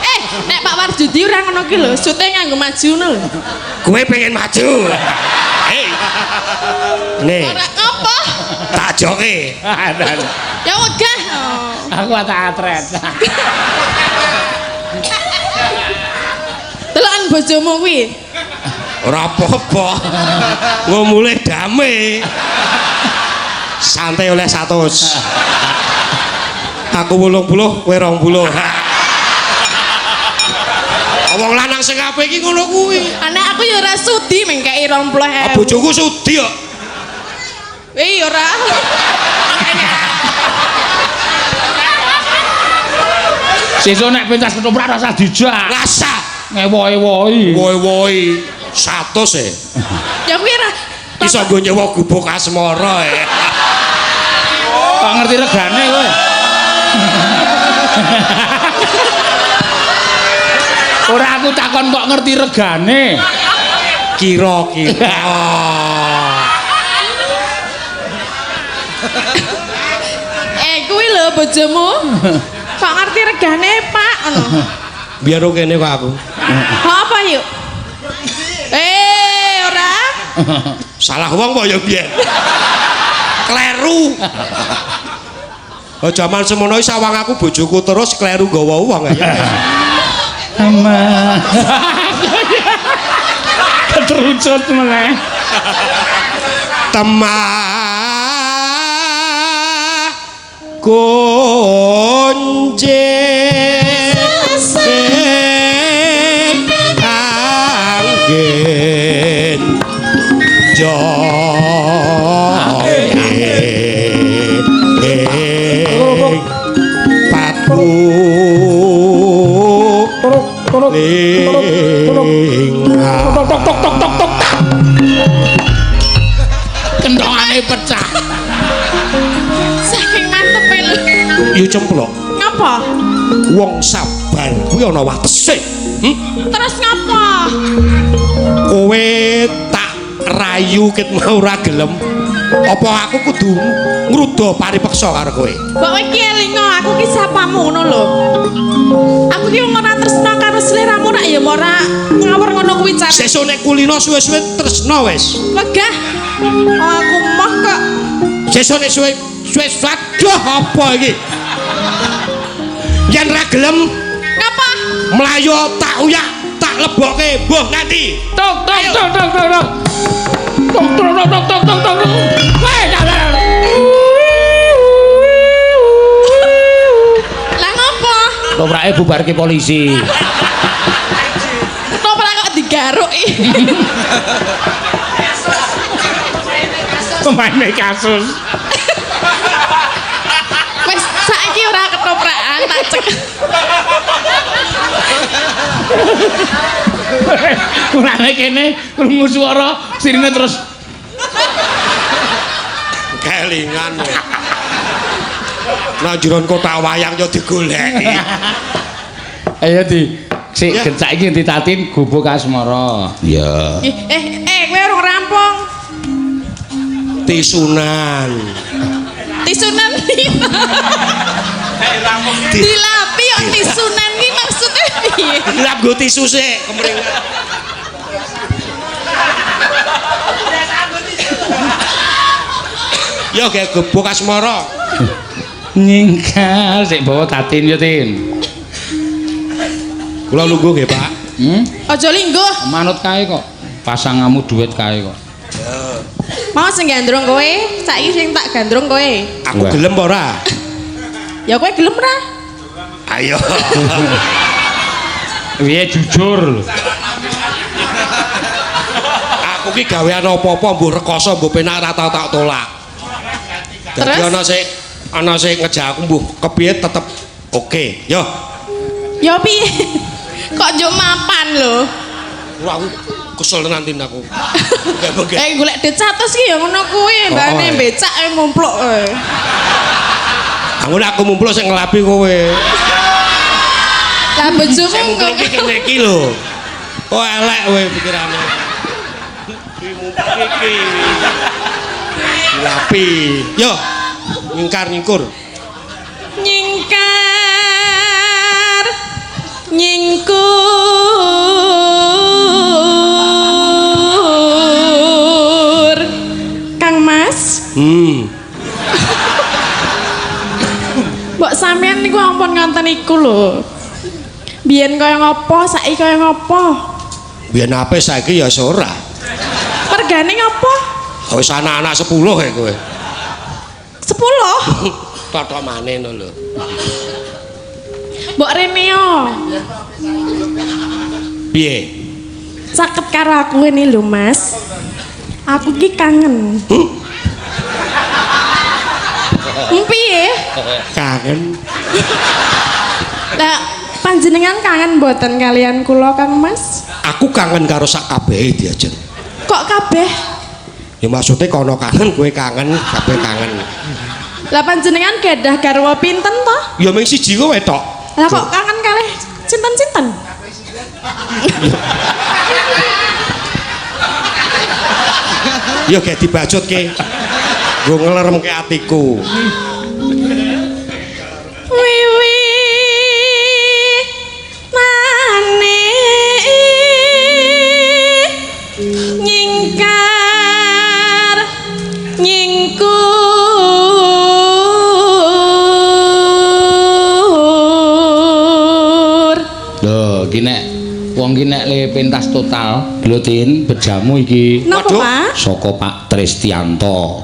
Eh, nek Pak Warjudi ora ngono ki lho, sute nganggo maju ngono lho.
Kowe pengen maju. Hei. Nih,
Ora ngapa?
tak joke.
Ya wegah.
Aku tak atret.
Deloken bojomu kuwi.
Ora apa-apa. Ngomule dame. Santai oleh 100. Aku 80, kowe 20. Wong lanang sing apik iki ngono kuwi.
Anak aku ya ora sudi mengkeki 20.000.
Ah, bojoku sudi kok.
Wih, ora.
Sesuk nek pentas ketoprak rasa dijak.
Rasa
Ngewo-ewoi.
woi-woi 100 e.
Ya kuwi ora.
Iso nggo nyewa gubuk asmara e.
Kok ngerti regane kowe? Ora aku takon kok ngerti regane.
Kira-kira.
Eh, kuwi lho bojomu. Kok ngerti regane, Pak? Ngono.
Biar kene kok aku.
Kok apa yuk? Eh, ora.
Salah wong kok ya biyen. Kleru. Oh jaman semono iki sawang aku bojoku terus kleru nggawa wong ya.
Ama. Keterucut meneh.
Temah kunci angin jonge patu
Tok tok tok tok tok. Kendongane pecah.
Saking mantepe lho.
Yu cemplok.
Ngapa?
Wong sabar kuwi ana watese.
Terus ngapa?
Kowe tak rayu ket mau ora gelem. Apa aku kudu ngruda paripeksa karo kowe?
Mbok kowe iki elingo aku ki sapamu ngono lho. Aku ki wong ora tresna karo sliramu rak ya ora ngawur ngono kuwi carane.
Sesuk nek kulino suwe-suwe tresna wis.
Wegah. Oh, aku moh kok.
Sesuk nek suwe suwe waduh apa iki? Yen ra gelem
Ngapa?
mlayu tak uyak, tak lebokke mbuh nanti.
Tok tok tok tok tok tok. Tok tok tok tok tok tok tok. Weh, dah, dah, dah.
Lah ngopo?
Toprake bubarke polisi.
Ketoprak kok digaruk iki.
Pemaine kasus.
Wis saiki ora ketoprakan tak cek.
Kurane kene krungu swara sirine terus
Kelingan. Nang jeron kotak wayang yo digoleki.
Ayo di sik
Ya.
gencak iki ditatin gubuk asmara.
Iya.
Eh, kowe urung rampung.
Tisunan.
Tisunan iki. Dilapi kok tisunan iki maksudnya piye?
Lap nggo tisu sik kemringan. Yo ge gubuk asmara.
Nyingkar sik bawa tatin yo Tin.
Kula lungguh nggih, Pak.
Hmm?
Aja lingguh.
Manut kae kok. Pasangamu duet kae kok.
Mau sing gandrung kowe, saiki sing tak gandrung kowe.
Aku
Wah.
gelem apa ora?
Ya kowe gelem ra?
Ayo.
Piye jujur.
Aku ki gawean apa-apa mbuh rekoso mbuh penak ora tau tak tolak. Dadi
Terus?
ana sing ngejak aku mbuh kepiye tetep oke. Yo.
Ya piye? Kok njuk mapan lho.
Wah, aku kesel tenan Tin aku. Bengke-bengke.
Eh golek duit 100 ki ya ngono kuwi, mbane
Oh, oh.
becak e mumpluk kowe.
Aku nek aku mumpluk sing ngelapi kowe.
Lah bojomu
Sing mumpluk
kok
iki kene iki lho. Oh elek kowe pikirane. Iki mumpluk iki. Dilapi. Yo. Nyingkar nyingkur.
Nyingkar nyingkur Kang Mas. Mbok sampean niku ampun ngonten iku lho. Biyen kaya ngopo, saiki kaya ngopo?
Biyen ape saiki ya ora.
Mergane ngopo?
Wis anak-anak 10 kae kowe.
10.
Totok maneh ngono lho.
Mbok rene yo.
Piye?
Caket karo aku ini lho, Mas. Aku ki kangen. Piye?
Kangen.
Lah panjenengan kangen mboten kalian kula, Kang Mas?
Aku kangen karo sak kabehe diajeng.
Kok kabeh?
Ya maksudnya kono kangen, kowe kangen, kabeh kangen.
Lah panjenengan gadah garwa pinten to?
Ya mung siji kowe tok.
Lah kok kangen kalih cinten-cinten?
Ya gak dibacutke. Nggo ngleremke atiku.
Wiwi mane nyingkar nyingkur
Lho, iki nek wong iki nek le pentas total, lho Tin, bejamu iki.
Napa,
Waduh.
Pak?
Saka Pak Tristianto.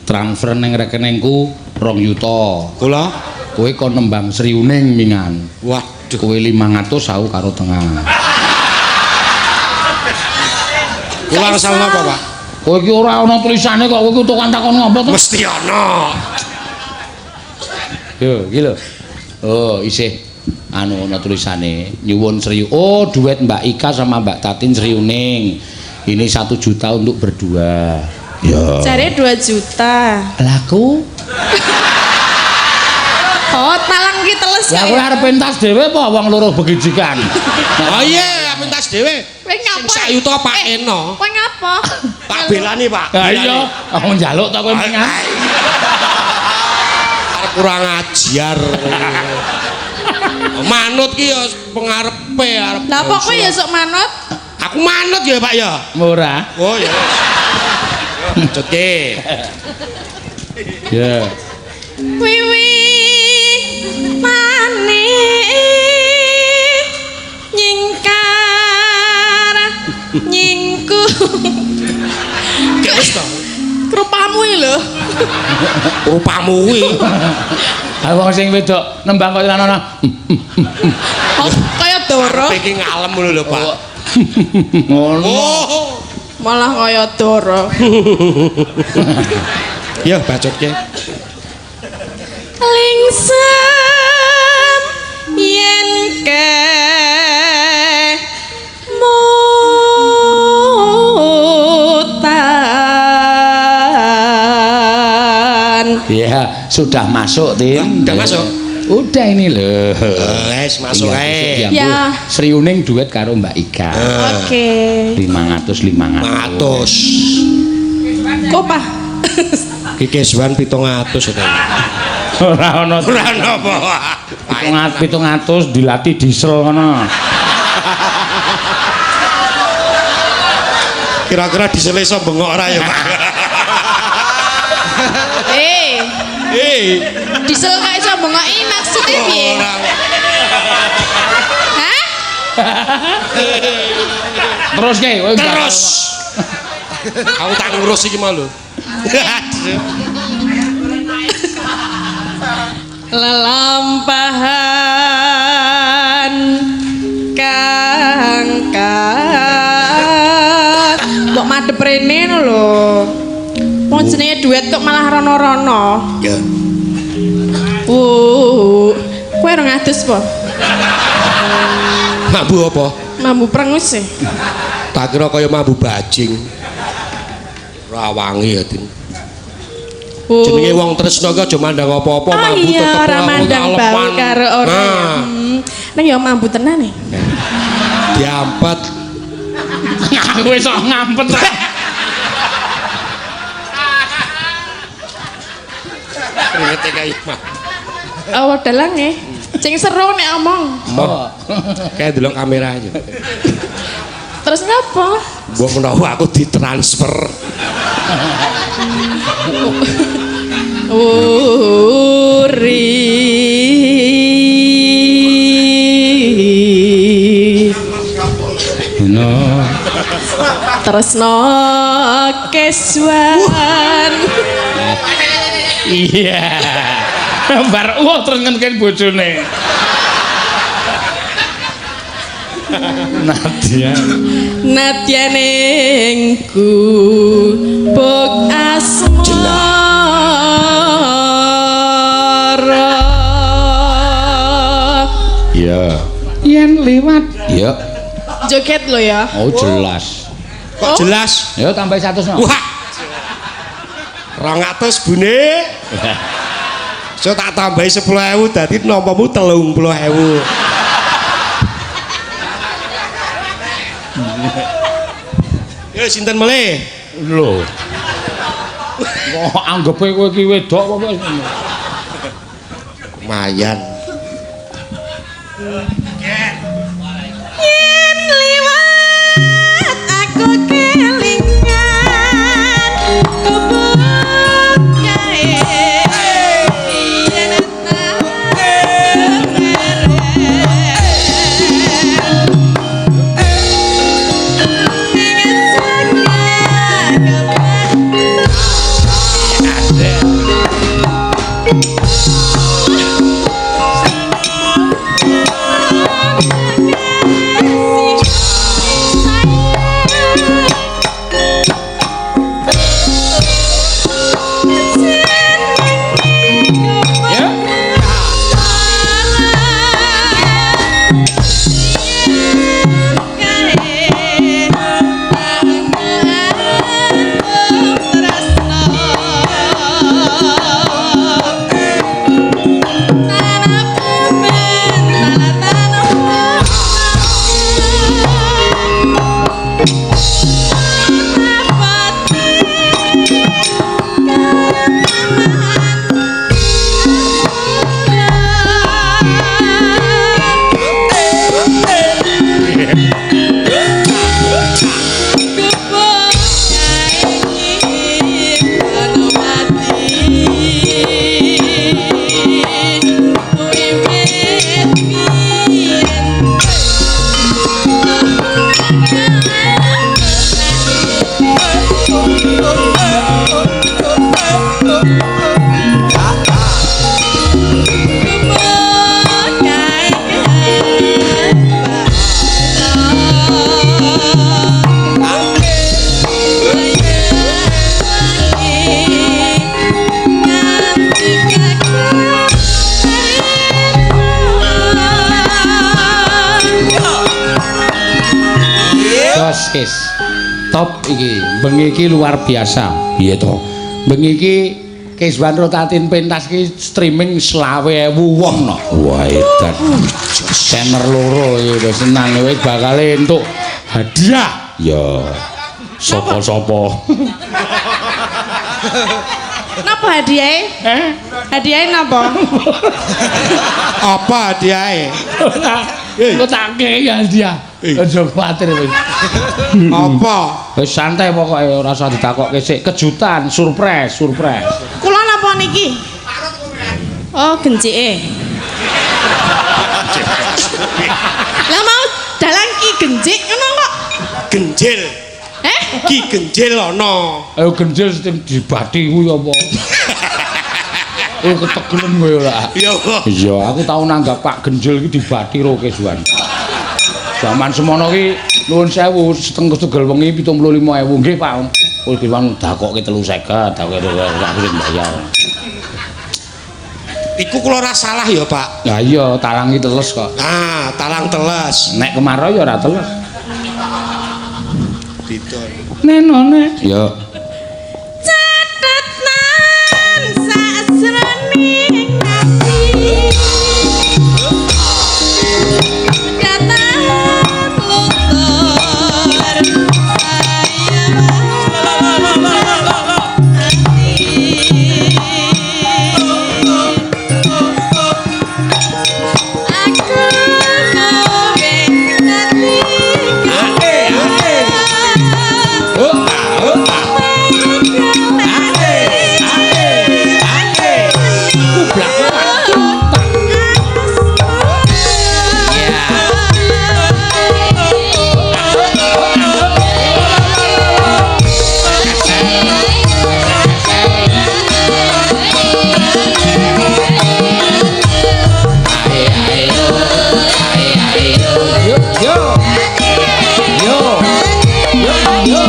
Transfer ning rekeningku 2 yuta.
Kula
Kowe kon nembang Sriuning mingan.
waduh.
Kowe 500 aku karo tengah.
Kula asal napa, Pak?
Kowe iki ora ana tulisane kok kowe iki tukang takon ngopo to?
Mesti ana.
Yo, iki lho. Oh, isih anu ana tulisane nyuwun Sri. Oh, duet Mbak Ika sama Mbak Tatin Sriuning. Ini 1 juta untuk berdua. Ya.
Jare 2 juta.
Laku.
Oh, talang ki teles
Lah kowe arep pentas dhewe apa wong loro begijikan?
Oh iya, pentas dhewe.
Kowe ngapa?
Sing sak yuta Pak Eno.
Kowe ngapa?
Tak belani, Pak.
Lah iya, aku njaluk ta kowe mingan.
Arep kurang ajar. Manut ki ya pengarepe arep.
Lah kok kowe ya sok manut?
Aku manut ya, Pak ya.
Ora.
Oh ya. Bacutke.
Ya.
Wiwi mane nyingkar nyingku.
Ya wis to.
Rupamu iki lho.
Rupamu kuwi.
Ha wong sing wedok nembang kok ana.
Oh, kaya doro.
Iki ngalem ngono lho, Pak.
Ngono.
Oh.
Malah kaya doro.
Ya bacutke.
Lingsem yen ke mutan.
Iya, sudah masuk, Tin.
Udah masuk?
Udah ini lho.
Wes masuk ae.
Ya.
Sri Uning duet karo Mbak Ika.
Oke.
500 500.
500.
Kok, Pak?
Ki keswan 700 itu.
Ora ono
Ora napa.
700 dilatih diesel ngono.
Kira-kira diesel iso bengok ora ya, Pak?
Eh, diesel kok iso bengoki maksudnya piye?
Ora.
Hah?
Terus ke, kowe
Terus. Aku tak ngurus iki mau lho.
Lelampahan kang kang mbok madhep rene ngono lho. Wong jenenge duet kok malah rono-rono.
Ya.
Kowe ora ngadus po?
Mambu apa?
Mambu prengus sih.
Tak kira kaya mambu bajing. Ora wangi ya, Tin. Jenenge wong tresno ki aja mandang apa-apa,
Oh
mambu
iya,
tetep
ora mandang bau karo ora.
Nah,
Nang ya mambu tenan e.
diampet.
Aku wis sok ngampet.
Kringete kaya mah.
Oh, dalang e. Sing seru nek omong.
Moh. Kayak delok kamera aja.
Terus ngapa?
Mbok menawa aku ditransfer.
Uri.
No.
Tresno keswan.
Iya. Bar wah terus ngenken bojone. Nadia.
Nadya ning gubuk asmara.
Iya. Yen liwat. Iya.
Joget lo ya.
Oh jelas.
Kok jelas?
Ya tambah 100 no.
Wah. 200 bune. So tak tambahi 10.000 dadi nampamu 30.000. Yo sinten melih?
Lho. Kok anggepe kowe iki wedok apa kok?
Lumayan.
Yen liwat aku kelingan gubuk kae yen
Ya. Kes. Top iki. Bengi iki luar biasa.
Piye to?
Bengi iki Keswan Rotatin pentas iki streaming 25.000 wong no.
Wah, edan.
Channel loro iki wis senang wis bakal entuk hadiah.
Ya. Sapa-sapa.
Napa hadiahe?
Eh?
Hadiahe napa?
Apa hadiahe?
Kok tak kei hadiah. Aja kuwatir wis.
Apa?
Wis santai pokoke ora usah ditakokke sik. Kejutan, surprise, surprise.
Kula napa niki? Oh, gencike. Lah mau dalang ki gencik ngono kok.
Genjil.
Eh?
Ki genjil ana.
Ayo genjil sing dibati kuwi apa? Oh ketegelen kowe ora.
Iya.
Iya, aku tau nanggap Pak Genjil iki dibati ro Keswan. Zaman semono ki nuwun sewu setengah tegel wengi 75.000 nggih Pak. Kowe Keswan dakokke 350, dakokke aku sing bayar.
Iku kula ora salah ya, Pak.
Lah iya, talang iki teles kok.
Ah, talang teles.
Nek kemarau ya ora teles.
Didon.
Nenone.
Ya.
Catetan sajroning ati. Datan luntur sayang ati. Aku kowe dadi
Yo. Yo. Yo. Yo.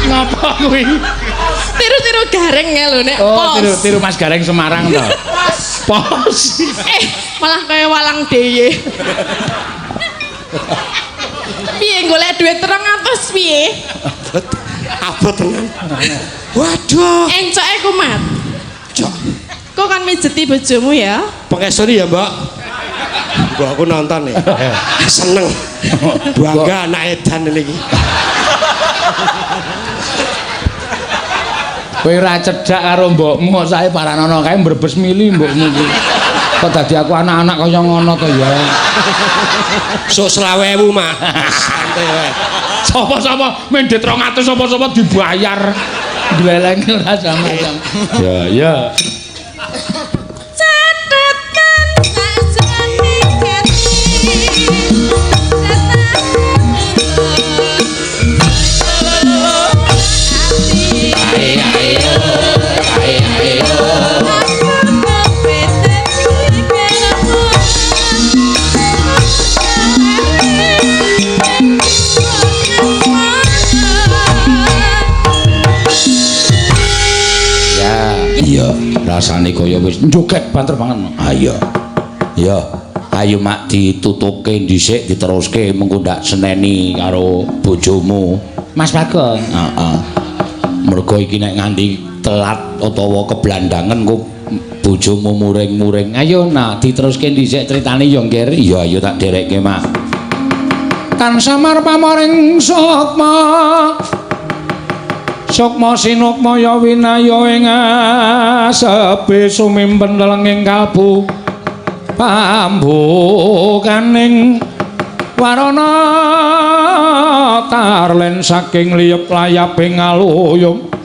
Ngapa kuwi?
Tiru-tiru Gareng ya lho nek.
Oh, tiru-tiru Mas Gareng Semarang to. Pos.
Malah kaya walang deye. Piye golek duit 300 piye?
Abot tenan. Waduh.
Encoke kumat.
Cok.
Kok kan mijeti bojomu ya?
Pengesoni ya, Mbak. Mbak aku nonton ya. Seneng. Bangga anak edan ini.
Kowe ora cedhak karo mbokmu kok sae paranono kae mbrebes mili mbokmu kuwi. Kok dadi aku anak-anak kaya ngono to ya.
Sok 20.000 mah. Santai wae.
Sapa-sapa mendhet 200 sapa-sapa dibayar. Glelenge ora sama-sama.
Ya, ya.
Catetan sajroning ati. Aku
Rasane kaya wis joget banter banget. Ayo. Ya, ayo mak ditutuke dhisik diteruske mengko ndak seneni karo bojomu. Mas Bagong. Heeh. Mergo iki nek nganti telat utawa keblandangen kok bojomu muring-muring. Ayo nak diteruske dhisik critane ya, Ngger. Iya, ayo tak derekke, Mak.
Tan samar pamoring sukma. Sukma sinukma ya winaya ing asepe sumimpen lenging kalbu pambukaning warana tarlen saking liyep layaping aluyum.